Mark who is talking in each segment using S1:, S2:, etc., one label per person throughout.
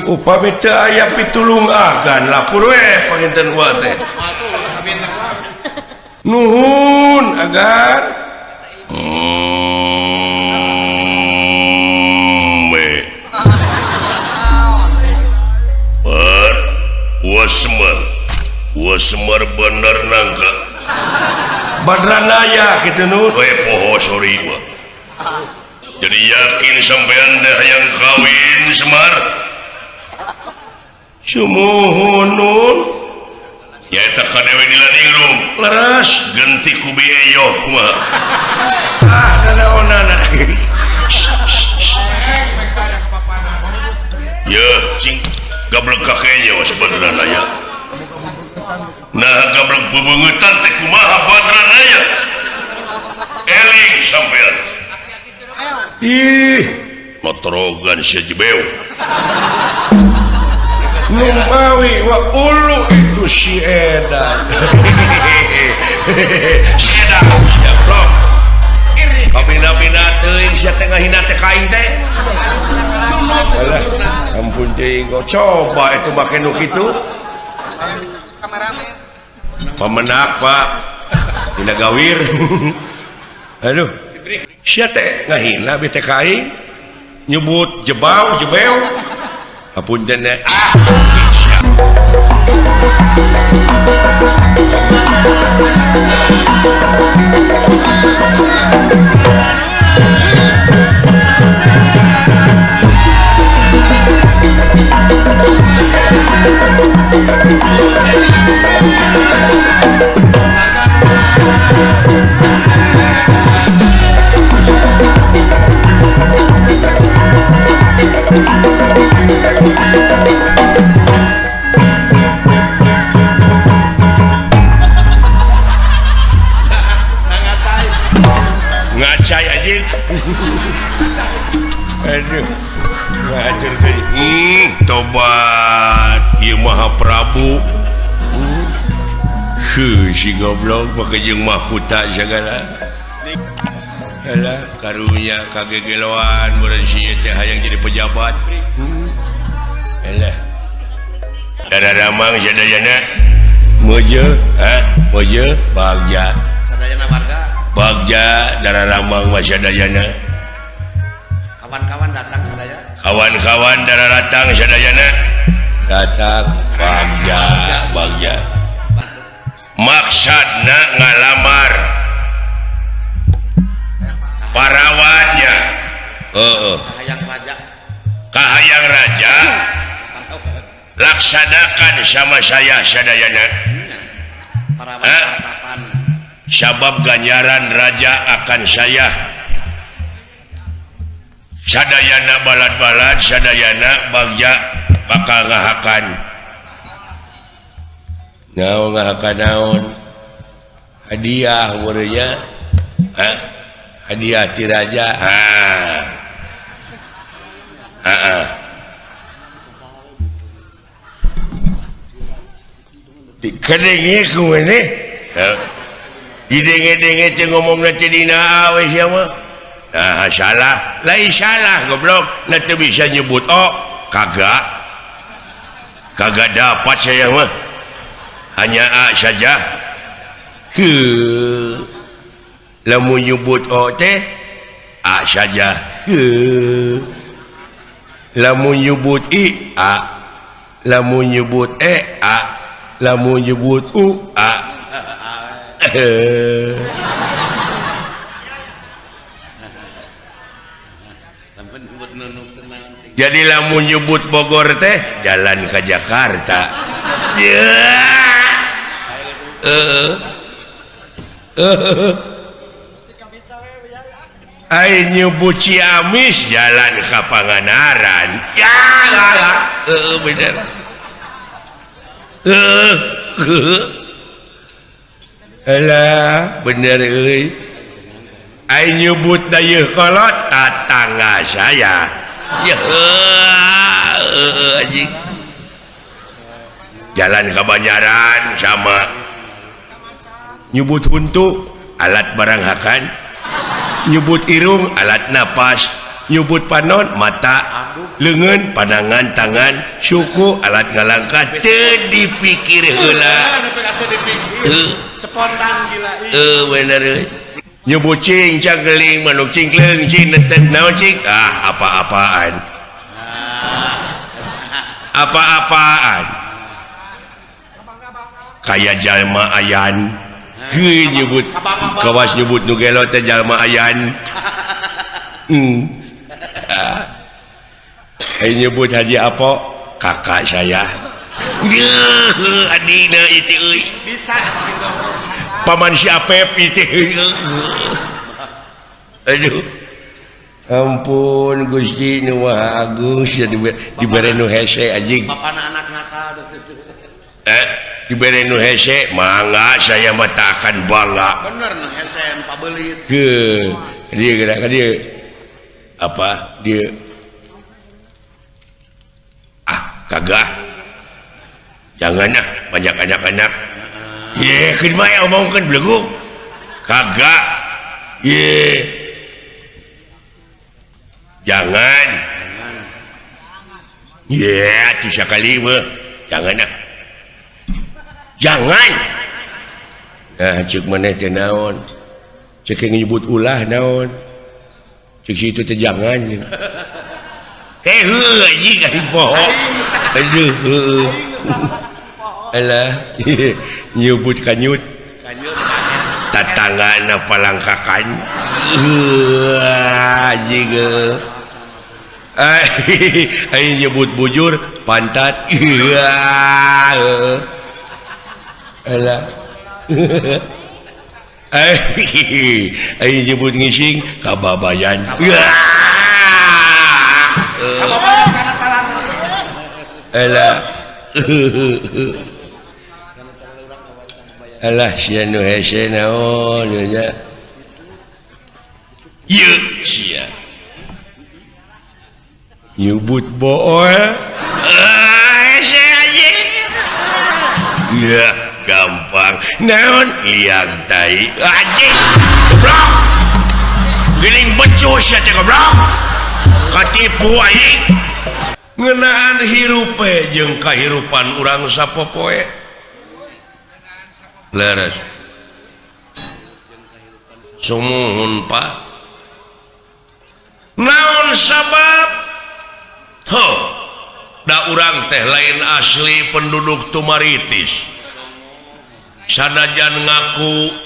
S1: Upami teu aya pitulung agan lapur we panginten uwa teh. Nuhun agan.
S2: Ber, Semar, Semar bener nangka.
S1: Badranaya kitu nu.
S2: We poho sorry gua. Jadi yakin sampean teh hayang kawin Semar?
S1: Sumuhun nun.
S2: Nyaeta ka Dewi Nilaningrum.
S1: Leres.
S2: Genti ku bieyoh kumaha.
S1: Ah, nanaonana.
S2: Yeuh, cing gablek ka kenyo Badranaya. Nah, gablek bebeungetan teh kumaha Badranaya? Eling sampean.
S1: Ih,
S2: motorogan sia jebeu.
S1: Numawi wa ulu itu si edan. Si edan sia blok. Kabina-bina teuing sia teh ngahina teh ka aing teh. Alah, ampun teuing kok coba itu make nu kitu. Pamenak Pak. Dina gawir. Aduh. Sia teh ngahina bi teh ka aing. Nyebut jebau jebeu. Apunten teh. Ah. Ngacai anjing. Aduh. Ngajar teh. Tobat ieu Maha Prabu. Heuh si goblok make jeung mahkota sagala. Alah karunya kagegeloan meureun si ieu teh hayang jadi pejabat. Alah. Dararamang sadayana mojo, ha? Mojo bagja.
S3: Sadayana warga.
S2: Bagja dararamang mah sadayana.
S3: Kawan-kawan datang sadaya.
S2: Kawan-kawan dararatang sadayana
S1: datang
S2: bagja, bagja. Maksudna ngalamar parawannya. Heeh.
S3: Kahayang raja.
S2: Kahayang raja. Laksanakan sama saya sadayana.
S3: Parawan.
S2: Sabab ganjaran raja akan saya sadayana balad-balad sadayana bagja bakal ngahakan.
S1: Naon ngahakan naon? Hadiah meureunnya. Hah? Hadiah ti raja.
S2: Ha. Heeh.
S1: Dikadenge ku maneh?
S2: Heuh.
S1: Didenge-denge teh ngomongna teh dina we sia mah.
S2: Nah, salah.
S1: Lain salah goblok, na teu bisa nyebut oh,
S2: kagak. Kagak dapat saya mah. Hanya A saja.
S1: Heuh. Lamun nyebut o teh
S2: A saja.
S1: Heuh. Lamun nyebut I A. Lamun nyebut E A. Lamun nyebut U A.
S2: Jadi lamun nyebut Bogor teh jalan ke Jakarta.
S1: Ai nyebut Ciamis
S2: jalan ke Pangandaran.
S1: Ya lah, bener. Alah, bener euy.
S2: Ai nyebut dayeuh kolot tatangga saya.
S1: Ya anjing.
S2: Jalan ke Banjaran sama
S1: nyebut huntu
S2: alat barang hakan,
S1: nyebut irung
S2: alat napas,
S1: Nyebut panon mata, leungeun pandangan, tangan, suku alat ngalangkah teu dipikir heula.
S3: Dipikir spontan gila.
S1: Eh, bener euy. Nyebut cing cangkeling manuk cingkleung cing neten naon cing, ah, apa-apaan, apa-apaan kayak jalma ayan. Heuh, nyebut kawas nyebut nu gelo teh jalma ayan. Ah. Nyebut Haji Apo kakak saya. Geuh, adina itu euy.
S3: Bisa gitu.
S1: Paman si Apep itu. Aduh, ampun Gusti nu Maha Agung, sia dibere nu hese anjing.
S3: Bapana anak nakal gitu.
S1: Eh, dibere nu hese mangga, saya mah tak akan bangga.
S3: Bener nu hese nu pabelit.
S1: Ke dia gerak dia apa dia, ah, kagak, jangan ah, banyak anak-anak ye keun bae omongkeun beleguk kagak ye, jangan ye atuh sakali mah jangan ah, jangan. Nah, cek maneh teh naon, cek nyebut ulah naon, cek situ teh jangan eh heuh anjing, aing poho. Aduh, heuh. Alah, nyebut kanyut.
S3: Kanyut.
S1: Tatanggana palangkakan. Heuh, anjing heuh. Aing nyebut bujur pantat. Heuh. Alah. Aing nyebut ngising kababayan.
S3: Kababayan kana calana.
S1: Alah. Alah, sia nu hese naon nya. Ieu sia. Nyebut bool. Ah, hese anjing. Ya, gampang. Naon liang tai. Anjing. Goblok. Geuning becus sia teh goblok. Katipu aing. Ngeunaan hirupe jeung kahirupan urang sapopoe. Leres. Sumuhun Pak. Naon sabab? Heuh. Da urang teh lain asli penduduk Tumaritis. Sanajan ngaku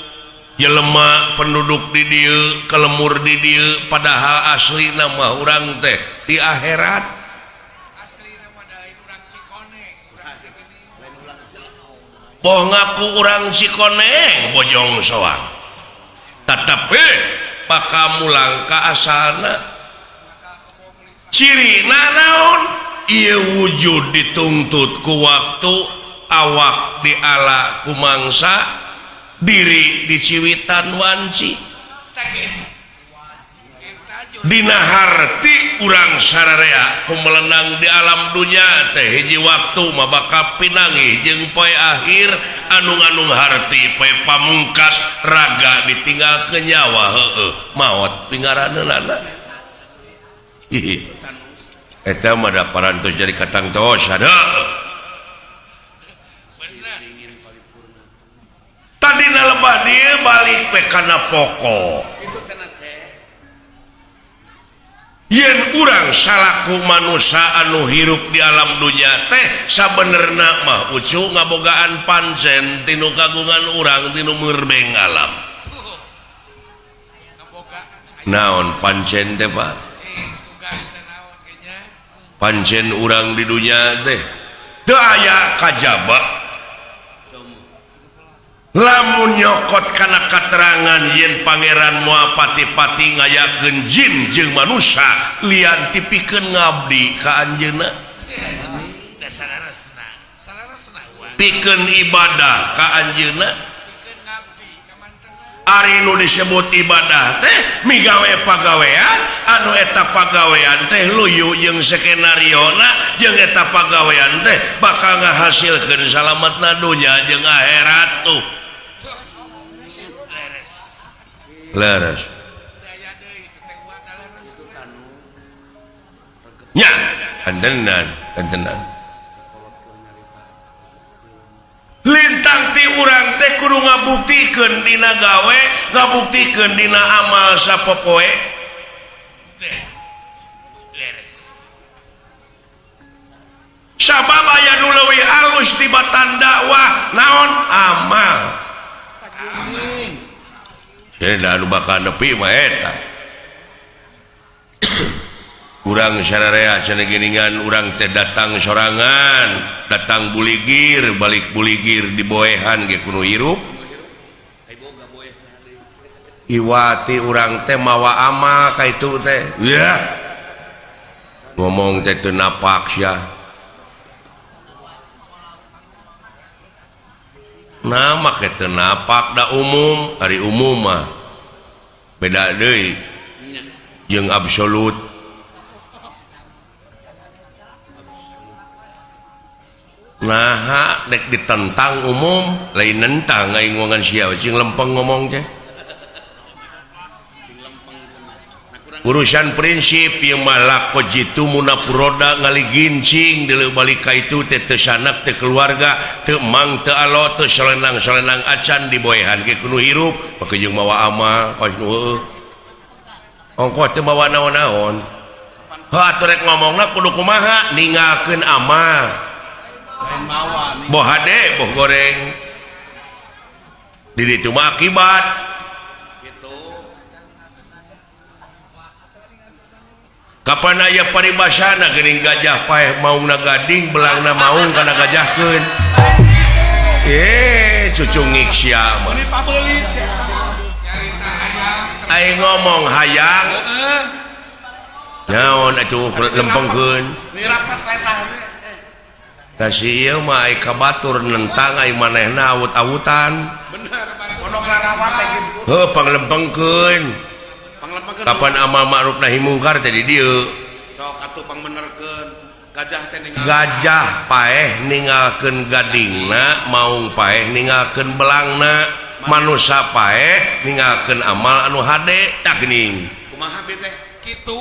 S1: jelema penduduk di dieu, kelemur di dieu, padahal asli nama urang teh di akhirat. Boh ngaku urang Cikoneng Bojong Soang, tetapi bakal mulang ka asalna. Ciri naon ieu wujud dituntut ku waktu, awak diala ku mangsa, diri diciwitan wanci. Dina harti urang sararea kumelenang di alam dunya teh hiji waktu mah bakal pinanggih jeung poe akhir anu nganung harti poe pamungkas raga ditinggal ke nyawa heueuh maot pingaraneunana. Hihi. Eta mah da parantos jadi katangtos heueuh. Tadina lebah dieu balik we kana pokok. Yen urang salaku manusia anu hirup di alam dunya teh sabenerna mah ucu ngabogaan pancen tinu kagungan urang tinu merbeng alam. Naon pancen teh Pak? Pancen urang di dunya teh teu aya kajaba. Lamun nyokot kana katerangan yen pangeran moal pati-pati ngayakeun jin jeung manusia lian tipikeun ngabdi ka anjeunna, pikeun ibadah ka anjeunna. Ari nu disebut ibadah teh migawe pagawean anu eta pagawean teh luyu jeung skenariona jeung eta pagawean teh bakal ngahasilkeun salametna dunya jeung akhirat tuh. Leres. Nya kantenan kantenan. Lintang ti urang teh kudu ngabuktikeun dina gawe, ngabuktikeun dina amal sapopoe. Sabab aya nu leuwih alus tibatan dakwah naon amal. Cenah anu bakal nepi mah eta. Urang sararea cenah geuningan urang teh datang sorangan, datang buligir, balik buligir diboehan ge kudu hirup. Iwati urang teh mawa amal ka itu teh. Yah. Ngomong teh teu napak sia. Nah make teu napak da umum, ari umum mah beda deui jeung absolut. Naha dek ditentang umum, lain nentang aing ngomongan sia cing lempeng ngomong teh. Urusan prinsip ieu mah lako jitu munafuroda ngaligincing deuleu balik ka itu teh teu sanak teu keluarga teu mang teu alo teu solenang-solenang acan diboehan ge kudu hirup make jeung mawa amal kos nu heueuh. Ongkoh teu mawa naon-naon. Heuh atuh rek ngomongna kudu kumaha ninggalkeun amal. Boh hade boh goreng. Di ditu mah akibat. Kapan aya paribasana geuning gajah paeh maungna gading belangna maung kana gajahkeun. Cucungik sia mah. Aing ngomong hayang. Naon atuh lempengkeun. Da si ieu mah ai ka batur nentang ai manehna awut-awutan.
S3: Bener, pondok rarawat teh kitu.
S1: Heuh panglempengkeun. Kapan amal ma'ruf nahi mungkar teh di dieu.
S3: Sok atuh pangbenerkeun gajah teh ninggal.
S1: Gajah paeh ninggalkeun gadingna, maung paeh ninggalkeun belangna, manusa paeh ninggalkeun amal anu hade tah geuning.
S3: Kumaha bi teh?
S4: Kitu.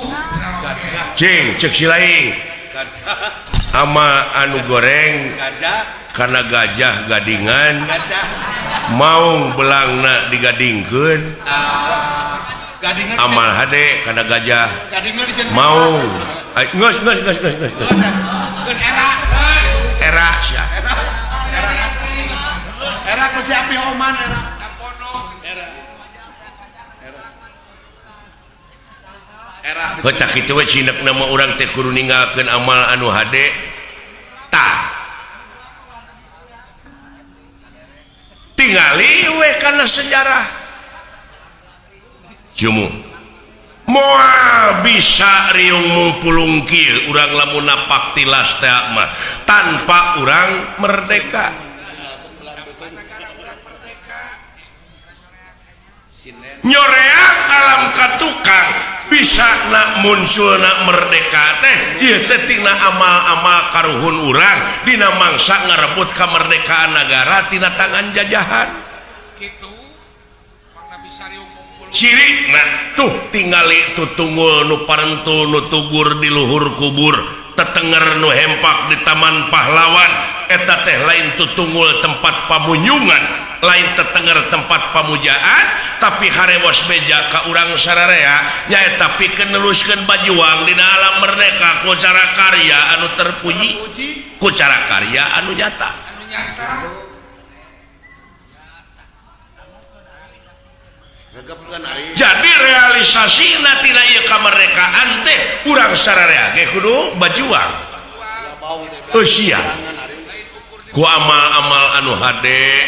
S3: Gajah.
S1: Cing ceuk si laing.
S3: Gajah.
S1: Ama anu goreng
S3: gajah
S1: kana gajah gadingan.
S3: Gajah.
S1: Maung belangna digadingkeun. Amal hade kana gajah maung geus geus geus geus geus
S3: era
S1: era sia
S3: era ku si api oman era era era
S1: heuh tah kitu we cinekna mah urang teh kudu ninggalkeun amal anu hade tah tingali we kana sejarah Jumu moal bisa riung mupulung kieu urang lamun napak tilas teh mah tanpa urang merdeka. Nyoreang alam katukang bisa nak munculna merdeka teh ieu teh tina amal-amal karuhun urang dina mangsa ngarebut kamerdekaan nagara tina tangan jajahan.
S4: Kitu mangna bisa riung.
S1: Ciri nah tuh tingali tutungul nu parentul nu tugur di luhur kubur tetenger nu hempak di taman pahlawan eta teh lain tutungul tempat pamunyungan lain tetenger tempat pamujaan tapi harewos beja ka urang sararea nyaeta pikeun neruskeun bajuang dina alam merdeka ku cara karya anu terpuji ku cara karya anu nyata. Jadi realisasi tina ieu kamerdekaan teh urang sararea ge kudu bajuang. Eusia ku amal-amal anu hade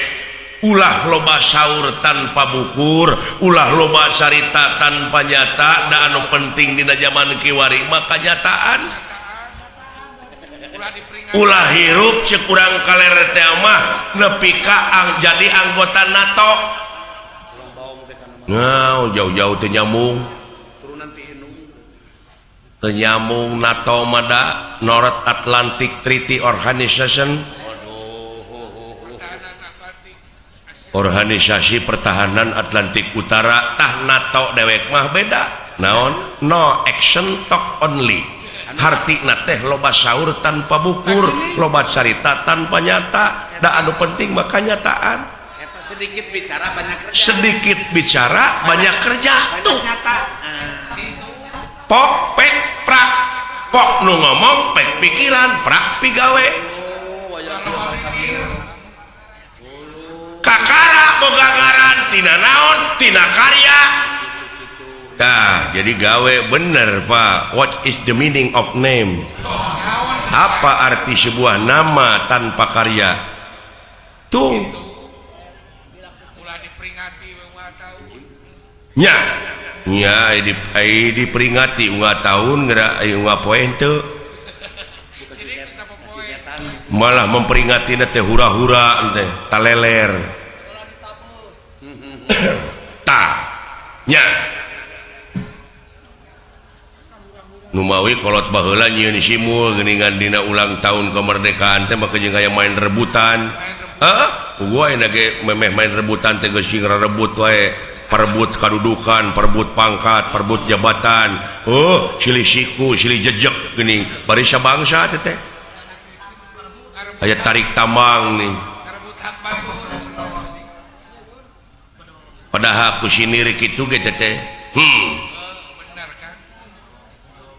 S1: ulah loba saur tanpa bukur, ulah loba carita tanpa nyata, da anu penting dina zaman kiwari mah kanyataan. Ulah hirup ceuk urang kaler teh mah nepi ka jadi anggota NATO. Nah, jauh-jauh teu nyambung. Teu nyambung NATO mah da North Atlantic Treaty Organization. Organisasi Pertahanan Atlantik Utara tah NATO dewek mah beda. Naon? No action talk only. Hartina teh loba saur tanpa bukur, loba carita tanpa nyata. Da anu penting mah kanyataan.
S3: Sedikit bicara banyak kerja.
S1: Sedikit bicara banyak kerja tuh. Pok pek prak. Pok nu ngomong pek pikiran, prak pigawe. Kakara boga ngaran tina naon, tina karya. Tah, jadi gawe bener Pak. What is the meaning of name? Apa arti sebuah nama tanpa karya? Tuh. Nya, nya diperingati unggal tahun geura unggal poe henteu. Malah memperingati teh hura-hura teh taleler. Tah, nya. Numawi kolot baheula nyieun simul geuningan dina ulang tahun kemerdekaan teh maka jeung aya main rebutan. Heeh, gua ayeuna ge memeh main rebutan teh geus sing rebut wae, perebut kadudukan, perebut pangkat, perebut jabatan. Oh, silih siku, silih jejek geuning bari sabangsa teh teh. Aya tarik tambang nih. Padahal ku sinir kitu ge teh.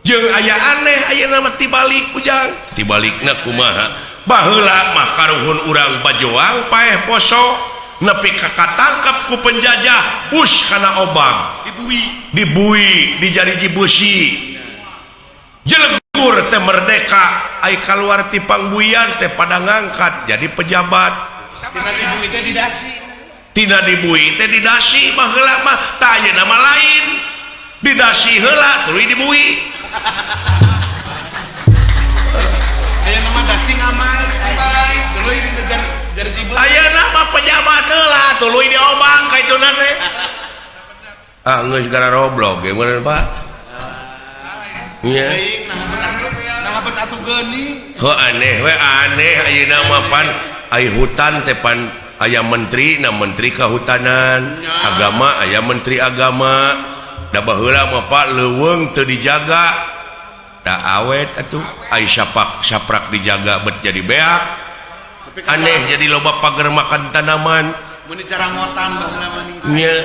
S1: Jeung aya aneh ayeuna mah tibalik ujang. Tibalikna kumaha? Baheula mah karuhun urang bajoang paeh poso nepi ka katangkep ku penjajah bus kana obang dibui dijariji beusi. Jelegur teh merdeka ai kaluar ti pangbuian teh pada ngangkat jadi pejabat. Tina dibui teh didasi baheula mah tah ayeuna mah lain. Didasi heula tuluy dibui.
S3: Aya nama dasi ngamar balik tuluy dijariji beusi.
S1: Aya nama pejabat heula tuluy diobang ka ituna teh. Ah geus gara roblok ge meureun Pak. Nya.
S3: Nah bet atuh geuning.
S1: Heuh aneh we aneh ayeuna mah pan ai hutan teh pan aya menteri na menteri kehutanan, agama aya menteri agama. Da baheula mah Pak leuweung teu dijaga. Da awet atuh ai sapak saprak dijaga bet jadi beak. Aneh jadi loba pager makan tanaman.
S3: Mun dicarangotan baheula mah ning.
S1: Nya.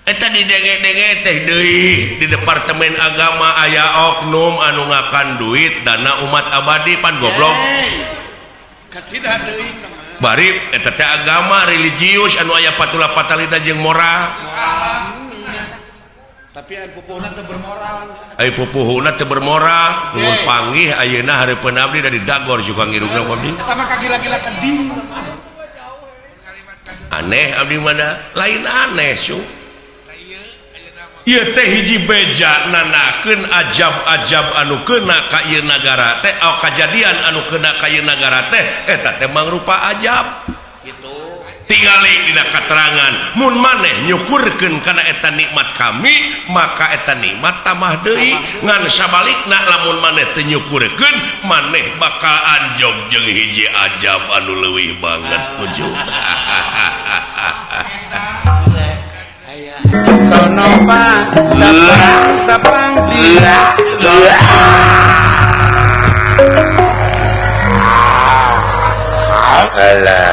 S1: Eta didenge-denge teh deui di departemen agama aya oknum anu ngakan duit dana umat abadi pan goblok.
S3: Kacida teuing teman.
S1: Bari eta teh agama religius anu aya patula patalina jeung moral.
S3: Tapi ai pupuhna teu bermoral.
S1: Ai pupuhna teu bermoral, mun panggih ayeuna hareupeun abdi dari dagor suka ngirupna ku abdi.
S3: Eta mah kagila-gila keding.
S1: Aneh abdi mah lain aneh su. Ieu teh hiji beja nanakeun ajab-ajab anu keuna ka ieu nagara teh, kajadian anu keuna ka ieu nagara teh eta teh mangrupa ajab. Tingali dina katerangan mun maneh nyukurkeun kana eta nikmat kami maka eta nikmat tambah deui, ngan sabalikna lamun maneh teu nyukurkeun maneh bakal anjog jeung hiji ajab anu leuwih banget tujuh.
S3: Sono tepang
S1: alah.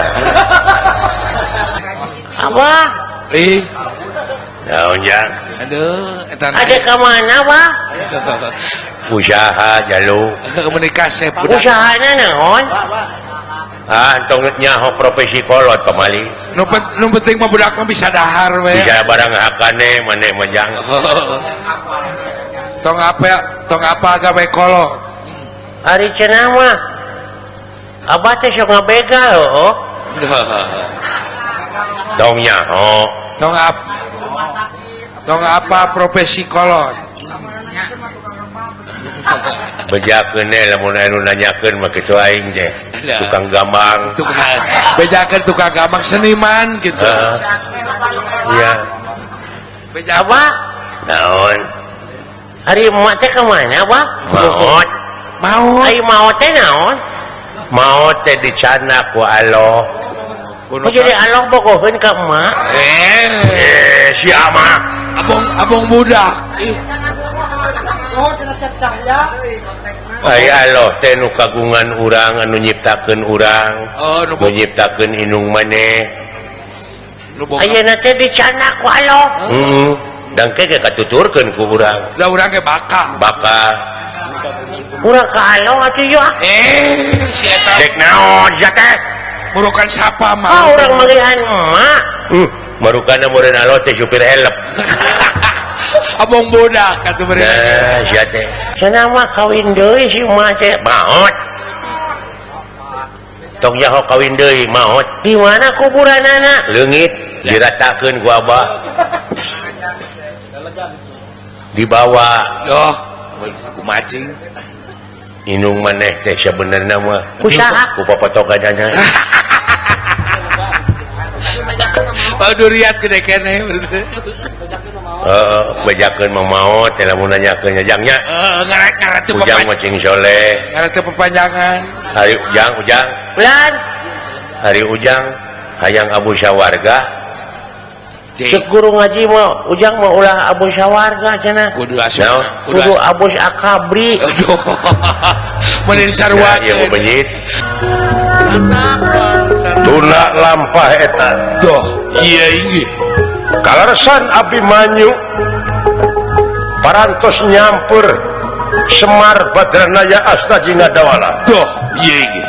S5: Apa?
S4: Ih.
S1: Naon jang?
S4: Aduh, eta
S5: ada ka mana, Pak?
S1: Usaha jalu.
S4: Komunikasi budak.
S5: Usahana naon?
S1: Ah, entong nyaho profesi kolot pamali.
S4: Nu penting mah budak mah bisa dahar we.
S1: Bisa barang hakane maneh mah jang.
S4: Tong apa gawe kolot.
S5: Ari cenah mah abah teh sok ngabegal heuh.
S1: Tong nyaho.
S4: Tong apa profesi kolot.
S1: Bejakeun we lamun anu nanyakeun mah kitu aing teh. Tukang gambang.
S4: Bejakeun tukang gambang seniman gitu.
S1: Iya.
S4: Beja
S5: apa?
S1: Naon?
S5: Ari emak teh ka mana, Pak?
S1: Maot.
S4: Maot.
S5: Ari maot teh naon?
S1: Maot teh dicana ku Allah.
S5: Oh, jadi Allah bogoheun ka emak.
S1: Si ama.
S4: Abong budak.
S1: Ai Allah teh nu kagungan urang anu nyiptakeun urang.
S4: Oh,
S1: nu nyiptakeun indung maneh.
S5: Ayeuna teh dicanak ku Allah.
S1: Heeh. Dangke ge katuturkeun ku urang.
S4: Da urang ge bakal.
S1: Bakal.
S5: Urang ka Allah atuh yeuh.
S4: Si eta.
S1: Dek naon sia teh?
S4: Murukan sapa mah?
S5: Ah, urang manggihan emak.
S1: Marukana meureun Allah teh supir elep.
S4: Abong bodak atuh meureun.
S1: Nah, sia teh.
S5: Cenah mah kawin deui si emak teh
S1: maot. Tong nyaho kawin deui maot.
S5: Di mana kuburanana?
S1: Leungit diratakeun ku abah. Dibawa.
S4: Doh, kumaha cing?
S1: Inung maneh teh sabenerna mah.
S5: Ku saha?
S1: Ku papotokanana.
S4: Oh, duriat gede keneh berarti.
S1: Heeh, bejakeun mah maot teh lamun nanyakeun jangnya.
S4: Heeh, ngaret-ngaret teu
S1: Ujang mah cing soleh.
S4: Ngaret teu pepanjangan.
S1: Hari ujang, ujang.
S5: Bulan.
S1: Hari ujang hayang abu sawarga.
S5: Cek guru ngaji mah ujang mah ulah abu sawarga cenah.
S4: Kudu asup.
S5: Kudu abus akabri.
S4: Aduh. Mun sarua
S1: ieu mah benyit. Tuna lampah eta.
S4: Doh, iya inggih.
S1: Kaleresan Abimanyu parantos nyamper Semar Badranaya Astajinga Dawala.
S4: Doh, iya inggih.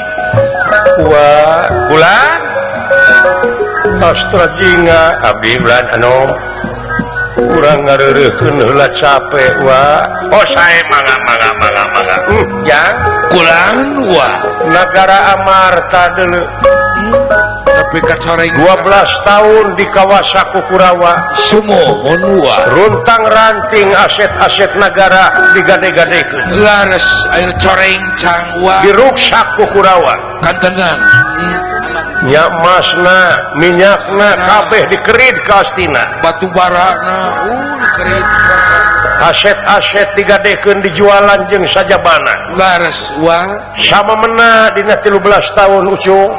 S1: Wah, bulan Astrajinga abdi bulan anu urang ngareureuhkeun heula capek wa. Oh sae mangga mangga mangga mangga. Jang
S4: kulan wa.
S1: Nagara Amarta deuleu.
S4: Tapi kacoreng
S1: 12 tahun di kawasa ku Kurawa.
S4: Sumuhun wa.
S1: Runtang ranting aset-aset nagara digade-gadekeun.
S4: Lares air coreng cang wa.
S1: Diruksak ku Kurawa.
S4: Kantenan.
S1: Nya emasna, minyakna kabeh dikerid ka Astina.
S4: Batu barana, dikerid.
S1: Aset-aset digadekeun dijualan jeung sajabana.
S4: Lares wa.
S1: Sama mena dina 13 tahun ucu.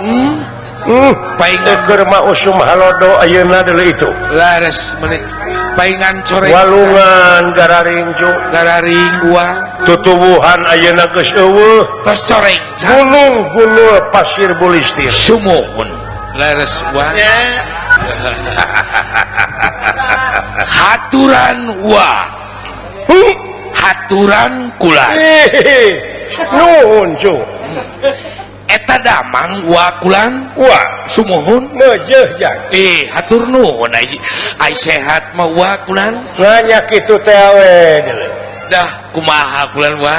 S1: Paingan keur mah usum halodo ayeuna deuleu itu.
S4: Lares menit paingan coreng.
S1: Walungan gararing cu.
S4: Gararing wa.
S1: Tutuwuhan ayeuna geus eueuh.
S4: Tos coreng.
S1: Gunung-gunung pasir bulistir.
S4: Sumuhun. Lares wa. Haturan wa. Haturan kulan.
S1: Nuhun cu.
S4: Eta damang wa kulan
S1: wa
S4: sumuhun
S1: mejeuh jang.
S4: Hatur nuhun ai sehat mah wa kulan.
S1: Nanya kitu teh we deuleu.
S4: Dah kumaha kulan wa?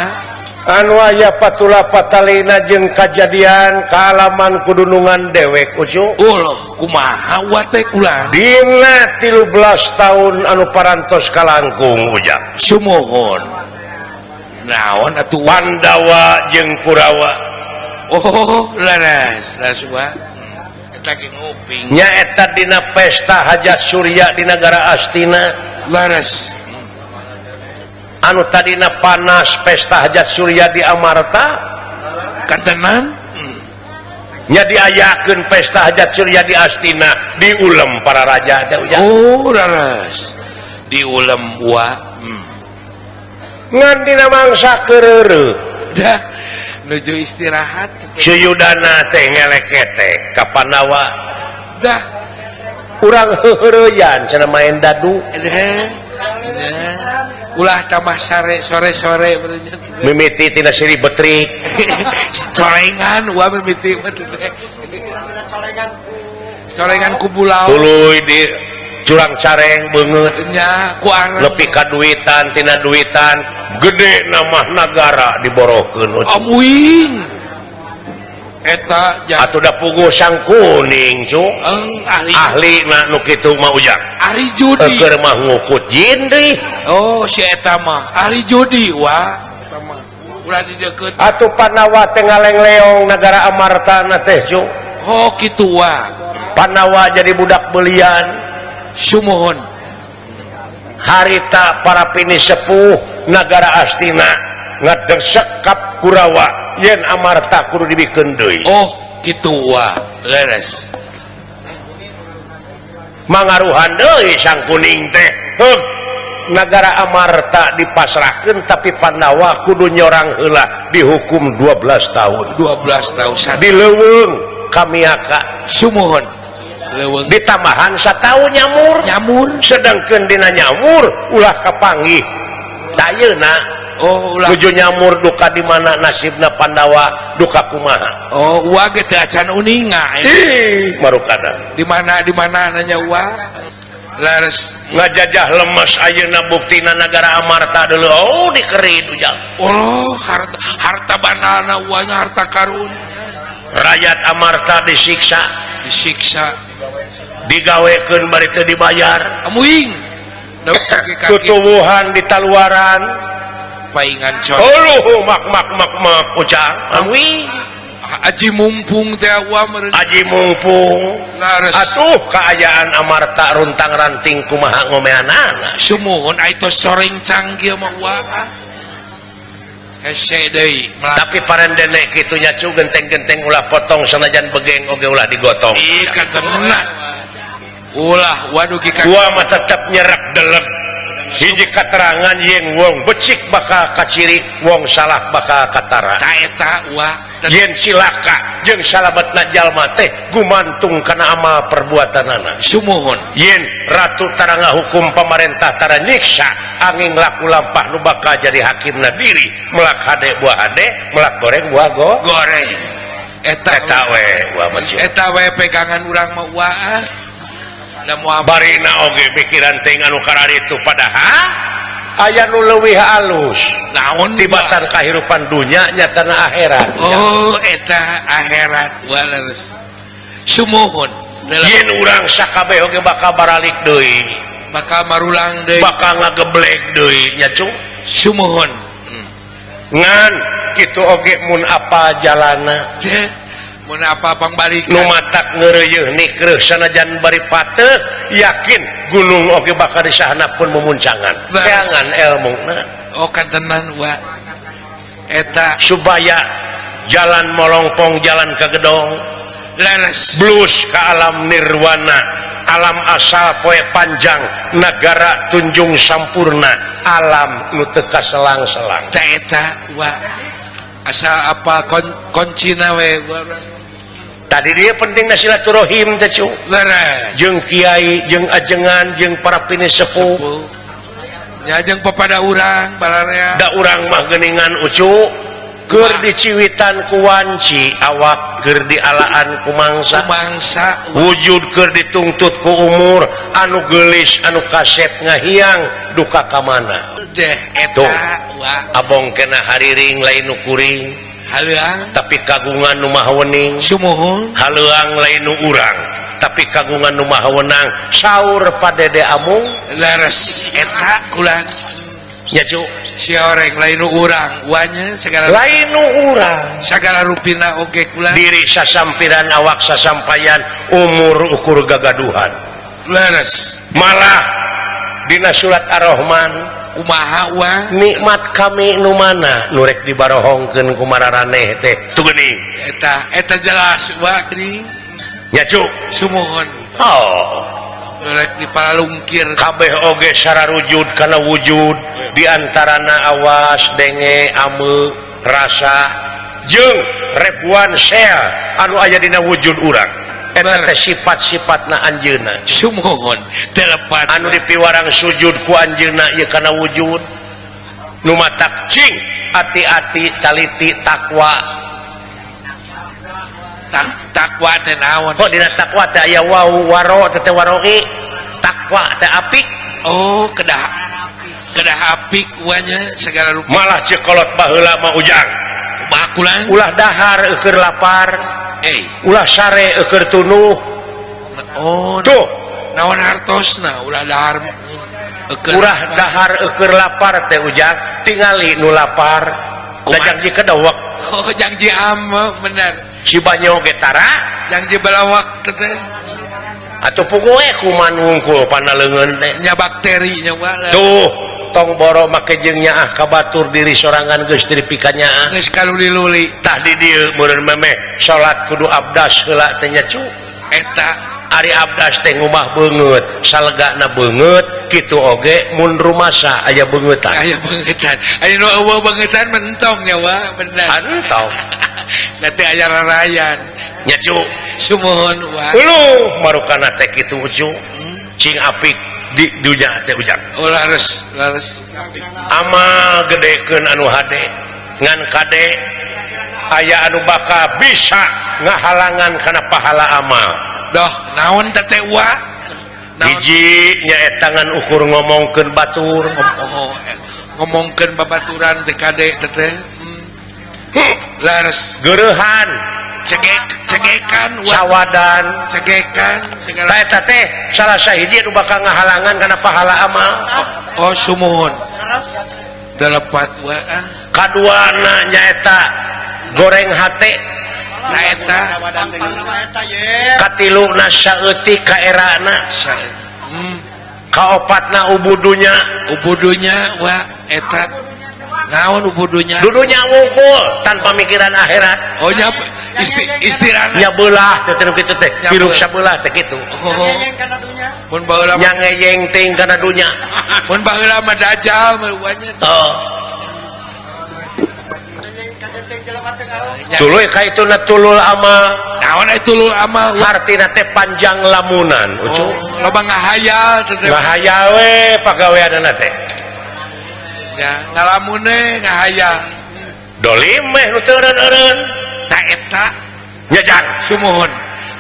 S1: Anu aya patula patalina jeung kajadian kaalaman kudunungan dewek ucu.
S4: Uloh kumaha wa teh kulan?
S1: Dina 13 tahun anu parantos kalangkung ujang.
S4: Sumuhun. Naon atuh
S1: Pandawa jeung Kurawa.
S4: Oh, laras, laras wa. Eta ge nguping.
S1: Nya eta dina pesta hajat Surya di nagara Astina.
S4: Laras.
S1: Anu tadina panas pesta hajat Surya di Amarta.
S4: Kantenan?
S1: Nya diayakeun pesta hajat Surya di Astina, diulem para raja teh ujang.
S4: Oh, laras. Diulem wa.
S1: Ngan dina mangsa keureureut.
S4: Dah. Nuju istirahat
S1: Suyudana teh ngelekete ka Pandawa.
S4: Dah
S1: urang heuheureyan cenah main dadu.
S4: Ulah tambah sare sore-sore
S1: mimiti tina siri betrik.
S4: Corengan wa mimiti teh. Corengan ku bulau.
S1: Tuluy di curang careng beungeut
S4: nya ku arang.
S1: Nepi ka duitan tina duitan gede nama nagara diborokeun.
S4: Om uing eta
S1: atuh da puguh sang kuning cu.
S4: Ahli
S1: ahli na nu kitu mah ujang.
S4: Ahli judi.
S1: Keur mah ngukut jin deui.
S4: Oh si eta mah ahli judi wa eta mah ulah dideukeut.
S1: Atuh Pandawa teh ngaleng-leong nagara Amartana teh cu.
S4: Oh kitu wa.
S1: Pandawa jadi budak belian.
S4: Sumuhun.
S1: Harita para pini sepuh nagara Astina ngadesek kap Kurawa yen Amarta kudu dibikeun deui.
S4: Oh kitu wa. Leres.
S1: Mangaruhan deui sang kuning teh. Heug. Nagara Amarta dipasrahkeun tapi Pandawa kudu nyorang heula dihukum 12 tahun.
S4: 12 tahun
S1: di leuweung kamiaka
S4: sumuhun leuweung
S1: ditambahan sataun nyamur
S4: nyamur
S1: sedangkeun dina nyamur ulah kapanggih ayeuna
S4: oh ulah
S1: tuju nyamur duka di mana nasibna Pandawa duka kumaha
S4: oh uwa ge teu acan uninga
S1: ih marukana
S4: di mana nanya uwa lares
S1: ngajajah lemes ayeuna buktina nagara Amarta dulu oh dikerid ujang
S4: oh harta banana uanya harta karun
S1: rakyat Amarta disiksa digawekeun bari teu dibayar
S4: amuing
S1: tutuwuhan di taluaran
S4: paingan coy
S1: oh mak mak mak mak ujang amuing
S4: aji mumpung teh wa meureun
S1: aji mumpung
S4: lares
S1: atuh kaayaan Amarta runtang ranting kumaha ngomeanana
S4: sumuhun ai tos soreng canggih mah wa hese deui
S1: tapi parendene kitu nya cu genteng-genteng ulah potong sanajan begeng oge ulah digotong
S4: ih katenan ulah waduh ki
S1: gua mah tetep nyerek deleg hiji katerangan yen wong becik bakal kaciri wong salah bakal katara
S4: ta eta wa
S1: yen cilaka jeung salametna jalma teh gumantung kana amal perbuatanana
S4: sumuhun
S1: yen ratu tara ngahukum pamarentah tara nyiksa angin laku lampah nu bakal jadi hakimna diri melak hade buah hade melak goreng buah goreng eta we wa
S4: eta we pegangan urang mah wa
S1: barina oge pikiran ting anu kararitu padahal aya nu leuwih alus
S4: naon
S1: tibatan kahirupan dunya nyatana akhirat
S4: oh eta akhirat waleres sumuhun
S1: yen urang sakabeh oge bakal baralik deui
S4: bakal marulang deui
S1: bakal ngageblek deui nya cu
S4: sumuhun
S1: ngan kitu oge mun apa jalana
S4: mun apa pangbalikan
S1: nu matak ngeureuyeun nikreuh sanajan bari pateuh yakin gunung oge bakal disahana pun memuncangan teangan elmuna
S4: oh kantenan wa eta
S1: supaya jalan molongpong jalan ke gedong
S4: leres
S1: blues ke alam nirwana alam asal poe panjang nagara tunjung sampurna alam nu teu kaselang-selang
S4: ta eta wa asal apa koncina we
S1: tadi dia penting silaturahim teh cu jeung kiai jeung ajengan jeung para pinisepuh
S4: nya jeung papada urang bararea
S1: da urang mah geuningan ucu keur diciwitan ku wanci awak keur dialaan ku mangsa wujud keur dituntut ku umur anu geulis anu kasep ngahiang duka ka mana
S4: deh eta
S1: abong kena hariring lain nu kuring
S4: haleuang
S1: tapi kagungan nu maha wening
S4: sumuhun
S1: haleuang lain nu urang tapi kagungan nu maha wenang saur padede amung
S4: leres eta kulan
S1: nya cu
S4: si oreng lain nu urang wanya segala
S1: lain nu urang
S4: sagala rupina oge kulan
S1: diri sasampiran awak sasampayan umur ukur gagaduhan
S4: leres
S1: malah dina surat Ar-Rahman
S4: kumaha wa
S1: nikmat kami nu mana nu rek dibarohongkeun ku mararaneh teh tuh geuning
S4: eta eta jelas wa geuning
S1: nya cu
S4: sumuhun
S1: oh
S4: nu rek dipalalungkir
S1: kabeh oge sararujud kana wujud di antarana awas denge ame rasa jeung ribuan sel anu aya dina wujud urang eta teh sifat-sifatna anjeunna
S4: sumuhun telepat
S1: anu dipiwarang sujud ku anjeunna ieu kana wujud nu matak cing ati-ati taliti takwa
S4: takwa teh naon
S1: oh dina takwa teh aya wau waro teh waroi takwa teh apik
S4: oh kedah apik wanya segala rupa
S1: malah cekolot baheula mah ujang
S4: bakulan
S1: ulah dahar eueur lapar ulah sare eueur tunuh
S4: oh
S1: tuh
S4: naon hartosna ulah dahar
S1: ulah dahar eueur lapar teh ujang tingali nu lapar da jangji kedewek
S4: oh jangji ame bener
S1: si banyo ge tara
S4: jangji balawak teh
S1: atuh puguh kuman wungkul pana leungeun teh
S4: nya bakteri nya
S1: tuh tong boro make jeung nyaah ka batur diri sorangan geus dipika nyaah
S4: geus kaluli-luli
S1: tah di dieu meureun memeh salat kudu abdas heula teh nya cu
S4: Eta
S1: Ari Abdas teh ngumah beungeut salegana beungeut kitu oge mun rumasa aya beungeutan.
S4: Aya beungeutan. Aya nu eueuh beungeutan mentong nya wa bener.
S1: Entong.
S4: Nanti aya rarayan.
S1: Nya cu.
S4: Sumuhun wa.
S1: Uluh marukana teh kitu cu. Cing apik di dunya teh ujang.
S4: Oh lares, lares.
S1: Amal gedekeun anu hade ngan kade aya anu bakal bisa ngahalangan kana pahala amal.
S4: Doh, naon teh teh wa?
S1: Hiji nyaeta ngan ukur ngomongkeun batur.
S4: Oh, ngomongkeun babaturan teh kade teh teh. Lares
S1: geureuhan,
S4: cegekan,
S1: sawadan,
S4: cegekan.
S1: Tah eta teh salah sahiji anu bakal ngahalangan kana pahala amal.
S4: Oh, sumuhun. Telepat wa.
S1: Kaduana nyaeta goreng hate.
S4: Nah eta
S1: katiluna saeutik kaerana. Kaopatna ubudunya.
S4: Ubudunya wa eta. Naon ubudunya?
S1: Dudunya wungkul tanpa mikiran akhirat.
S4: Oh nya istirana.
S1: Nya beulah teh teh kitu teh. Hirup sabelah teh kitu.
S4: Oh. Mun baheula
S1: nya ngeyeng teuing kana dunya.
S4: Mun baheula mah dajjal mah nya.
S1: Oh. Tuluy ka itu na tulul amal.
S4: Naon eta tulul amal?
S1: Hartina teh panjang lamunan, ucu.
S4: Oh, loba ngahayal teh.
S1: Ngahayal we pagaweanana teh.
S4: Ya, ngalamune ngahayal.
S1: Dolim meh nu teu eureun-eureun.
S4: Ta eta
S1: nya jang.
S4: Sumuhun.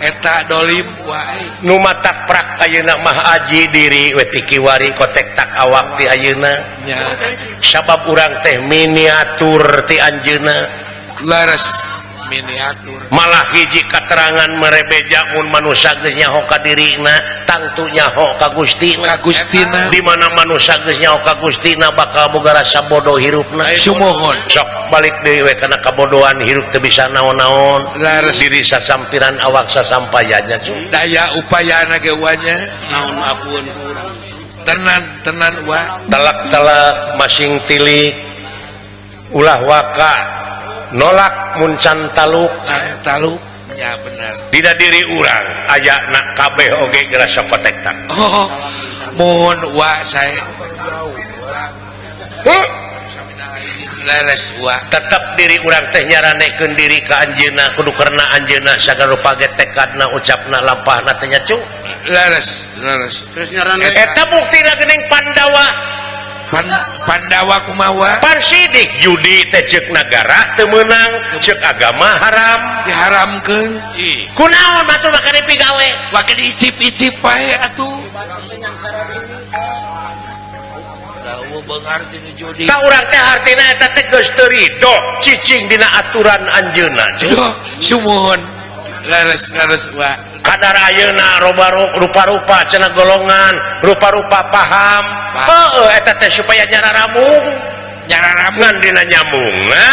S4: Eta dolim wae.
S1: Nu matak prak ayeuna mah aji diri we ti kiwari kotek tak awak ti ayeuna.
S4: Nya.
S1: Sabab urang teh miniatur ti anjeunna.
S4: Lares miniatur.
S1: Malah hiji katerangan merebeja mun manusia geus nyaho ka dirina, tangtu nyaho ka Gustina.
S4: Ka Gustina.
S1: Di mana manusia geus nyaho ka Gustina bakal boga rasa bodoh hirupna.
S4: Sumuhun.
S1: Sok balik deui we kana kabodohan hirup teu bisa naon-naon.
S4: Lares
S1: diri sasampiran awak sasampayanya.
S4: Daya upayana ge wanya.
S3: Naon akueun ku urang.
S4: Tenan tenan wa.
S1: Telak-telak masing tilik ulah waka nolak muncan taluk.
S4: Taluk ya benar.
S1: Dina diri urang aya nak kabeh oge ngerasa kotektan.
S4: Oh, mohon wa saya. Leres wa.
S1: Tetep diri urang teh nyaranekeun diri ka anjeunna kudu karena anjeunna sagala rupa ge tekadna ucapna lampahna teh nya cu.
S4: Leres, leres.
S3: Terus nyarane
S1: eta buktina geuning Pandawa.
S4: Pandawa kumawa?
S1: Parsidik judi teh ceuk nagara teu meunang, ceuk agama haram.
S4: Diharamkeun.
S1: Kunaon batur mah kana pigawe?
S4: Wake diicip-icip wae atuh.
S1: Ka urang teh hartina eta teh geus teu rido cicing dina aturan anjeunna.
S4: Sumuhun. Leres leres wa.
S1: Kadar ayeuna rupa-rupa cenah golongan, rupa-rupa paham. Heueuh eta teh supaya nyararamung.
S4: Nyararamung
S1: ngan dina nyambungna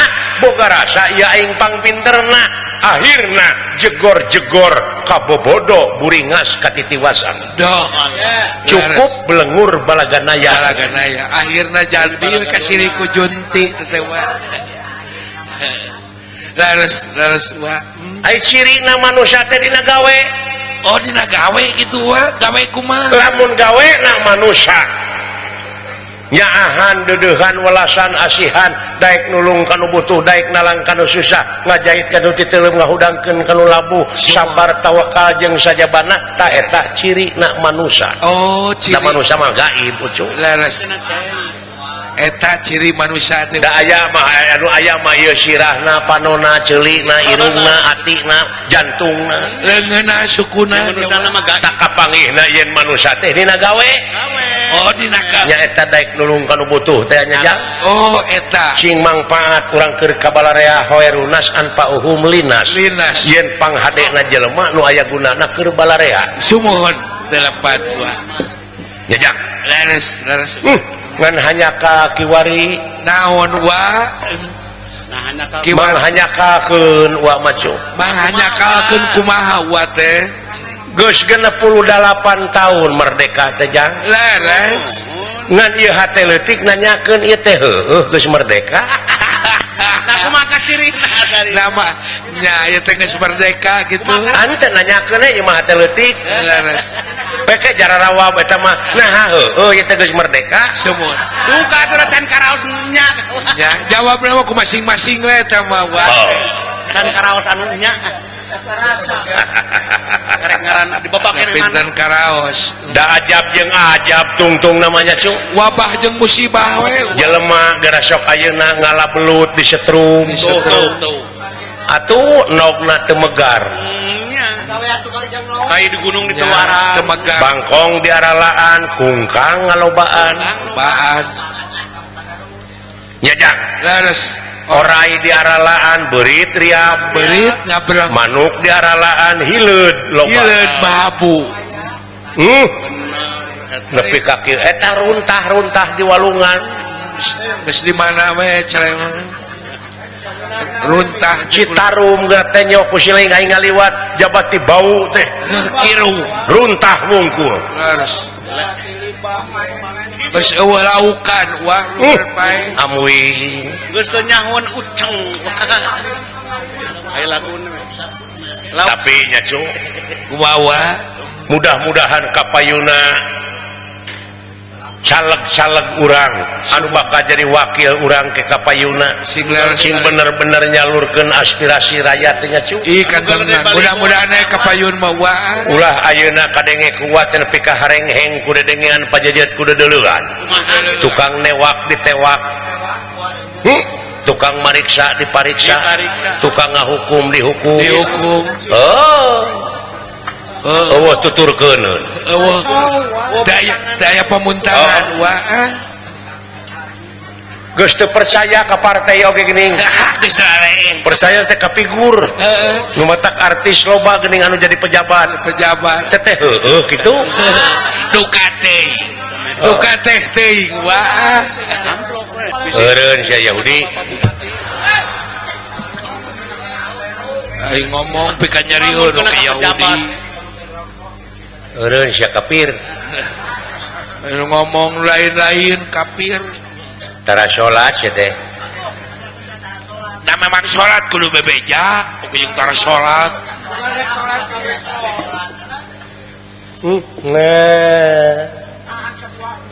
S1: boga rasa ieu aing pangpinterna. Akhirna jegor-jegor kabobodo buringas katitiwasan.
S4: Doh.
S1: Cukup belengur balaganaya.
S4: Balaganaya. Akhirna jadi ka siriku junti teh wa. Leres leres wa.
S1: Ai cirina manusia teh dina gawe.
S4: Oh dina gawe kitu wa, gawe kumaha?
S1: Lamun gawe na manusia nyaahan deudeuhan welasan asihan daek nulung kanu butuh daek nalang kanu susah ngajahit kanu titeuleum ngahudangkeun kanu labuh sabar tawakal jeung sajabana ta eta cirina manusia.
S4: Oh ciri
S1: da manusia mah gaib ucu.
S4: Leres eta ciri manusia teh.
S1: Da aya mah anu aya mah ieu sirahna panona ceulina irungna atina jantungna
S4: leungeunna sukuna
S1: tak kapanggihna yen manusia teh dina gawe.
S4: Oh dina gawe
S1: nya eta daek nulung kanu butuh teh nya jang.
S4: Oh eta
S1: cing mangpaat urang keur kabalarea hoerunas anfa'uhum linas.
S4: Linas
S1: yen panghadena jelema nu aya gunana keur balarea.
S4: Sumuhun telepat gua
S1: nya jang.
S4: Leres leres.
S1: Ngan hanya ka kiwari
S4: naon wa
S1: mang hanya kakeun wa macu
S4: mang hanya kakeun kumaha wa teh
S1: geus 68 tahun merdeka teh jang.
S4: Leres
S1: ngan ieu hate leutik nanyakeun ieu teh heueuh geus merdeka.
S3: Kumaha cirina tadi?
S4: Nama nya ieu teh geus merdeka kitu.
S1: Ante nanyakeun ieu mah teh leutik.
S4: Leres.
S1: Peke jararawab eta mah. Nah heueuh ieu teh geus merdeka.
S4: Sumur.
S3: Duka atuh can karaos nya.
S4: Nya jawabna mah ku masing-masing we eta mah wa.
S3: Can karaos anu nya. Rasa. Karek ngaran dibebakeun
S4: pinten karaos.
S1: Da ajab jeung ajab tungtung namanya cu.
S4: Wabah jeung musibah we.
S1: Jelema gara sok ayeuna ngala belut di setrum.
S4: Tuh.
S1: Atuh nogna teu megar.
S3: Kayak di gunung di Tewara.
S1: Bangkong di aralaan, kungkang ngalobaan.
S4: Baan.
S1: Nya jang.
S4: Leres.
S1: Orai di aralaan, beurit riap,
S4: beurit ngabrang.
S1: Manuk di aralaan, hileud loba.
S4: Hileud babu.
S1: Nepi ka kieu eta runtah-runtah di walungan.
S4: Geus di mana we celeng. Runtah
S1: Citarum geura teh nyok ku siling aing ngaliwat jabati bau teh.
S4: Kiru
S1: runtah wungkul.
S4: Leres. Geus eueuh laukan wah pae.
S1: Amui
S3: geus teu nyahoan uceng. Aya laguna.
S1: Tapi nya cu
S4: kumaha
S1: mudah-mudahan kapayuna caleg-caleg urang anu bakal jadi wakil urang ke kapayuna sing bener-bener nyalurkeun aspirasi rakyat nya cu.
S4: Ih kantenan mudah-mudahan aya kapayun mah wa.
S1: Ulah ayeuna kadenge kuat nepi ka harengheng ku dedengean pajajet ku dedeleuan. Tukang newak ditewak. Tukang mariksa dipariksa, tukang ngahukum dihukum.
S4: Dihukum.
S1: Oh. Eueuh tuturkeun.
S4: Eueuh. Daya pemuntaran wa.
S1: Geus teu percaya ka partai oge geuning.
S4: Geus raree.
S1: Percaya teh ka figur.
S4: Heeh.
S1: Nu matak artis loba geuning anu jadi pejabat.
S4: Pejabat.
S1: Teteh heueuh kitu.
S4: Duka teh. Duka teh teuing wa.
S1: Eureun sia Yahudi.
S4: Aing ngomong pika nyariun ka Yahudi.
S1: Eureun sia kafir.
S4: Aing ngomong lain-lain kafir.
S1: Tara salat sia teh.
S4: Da memang salat kudu bebeja, jeung tara salat.
S1: Nah.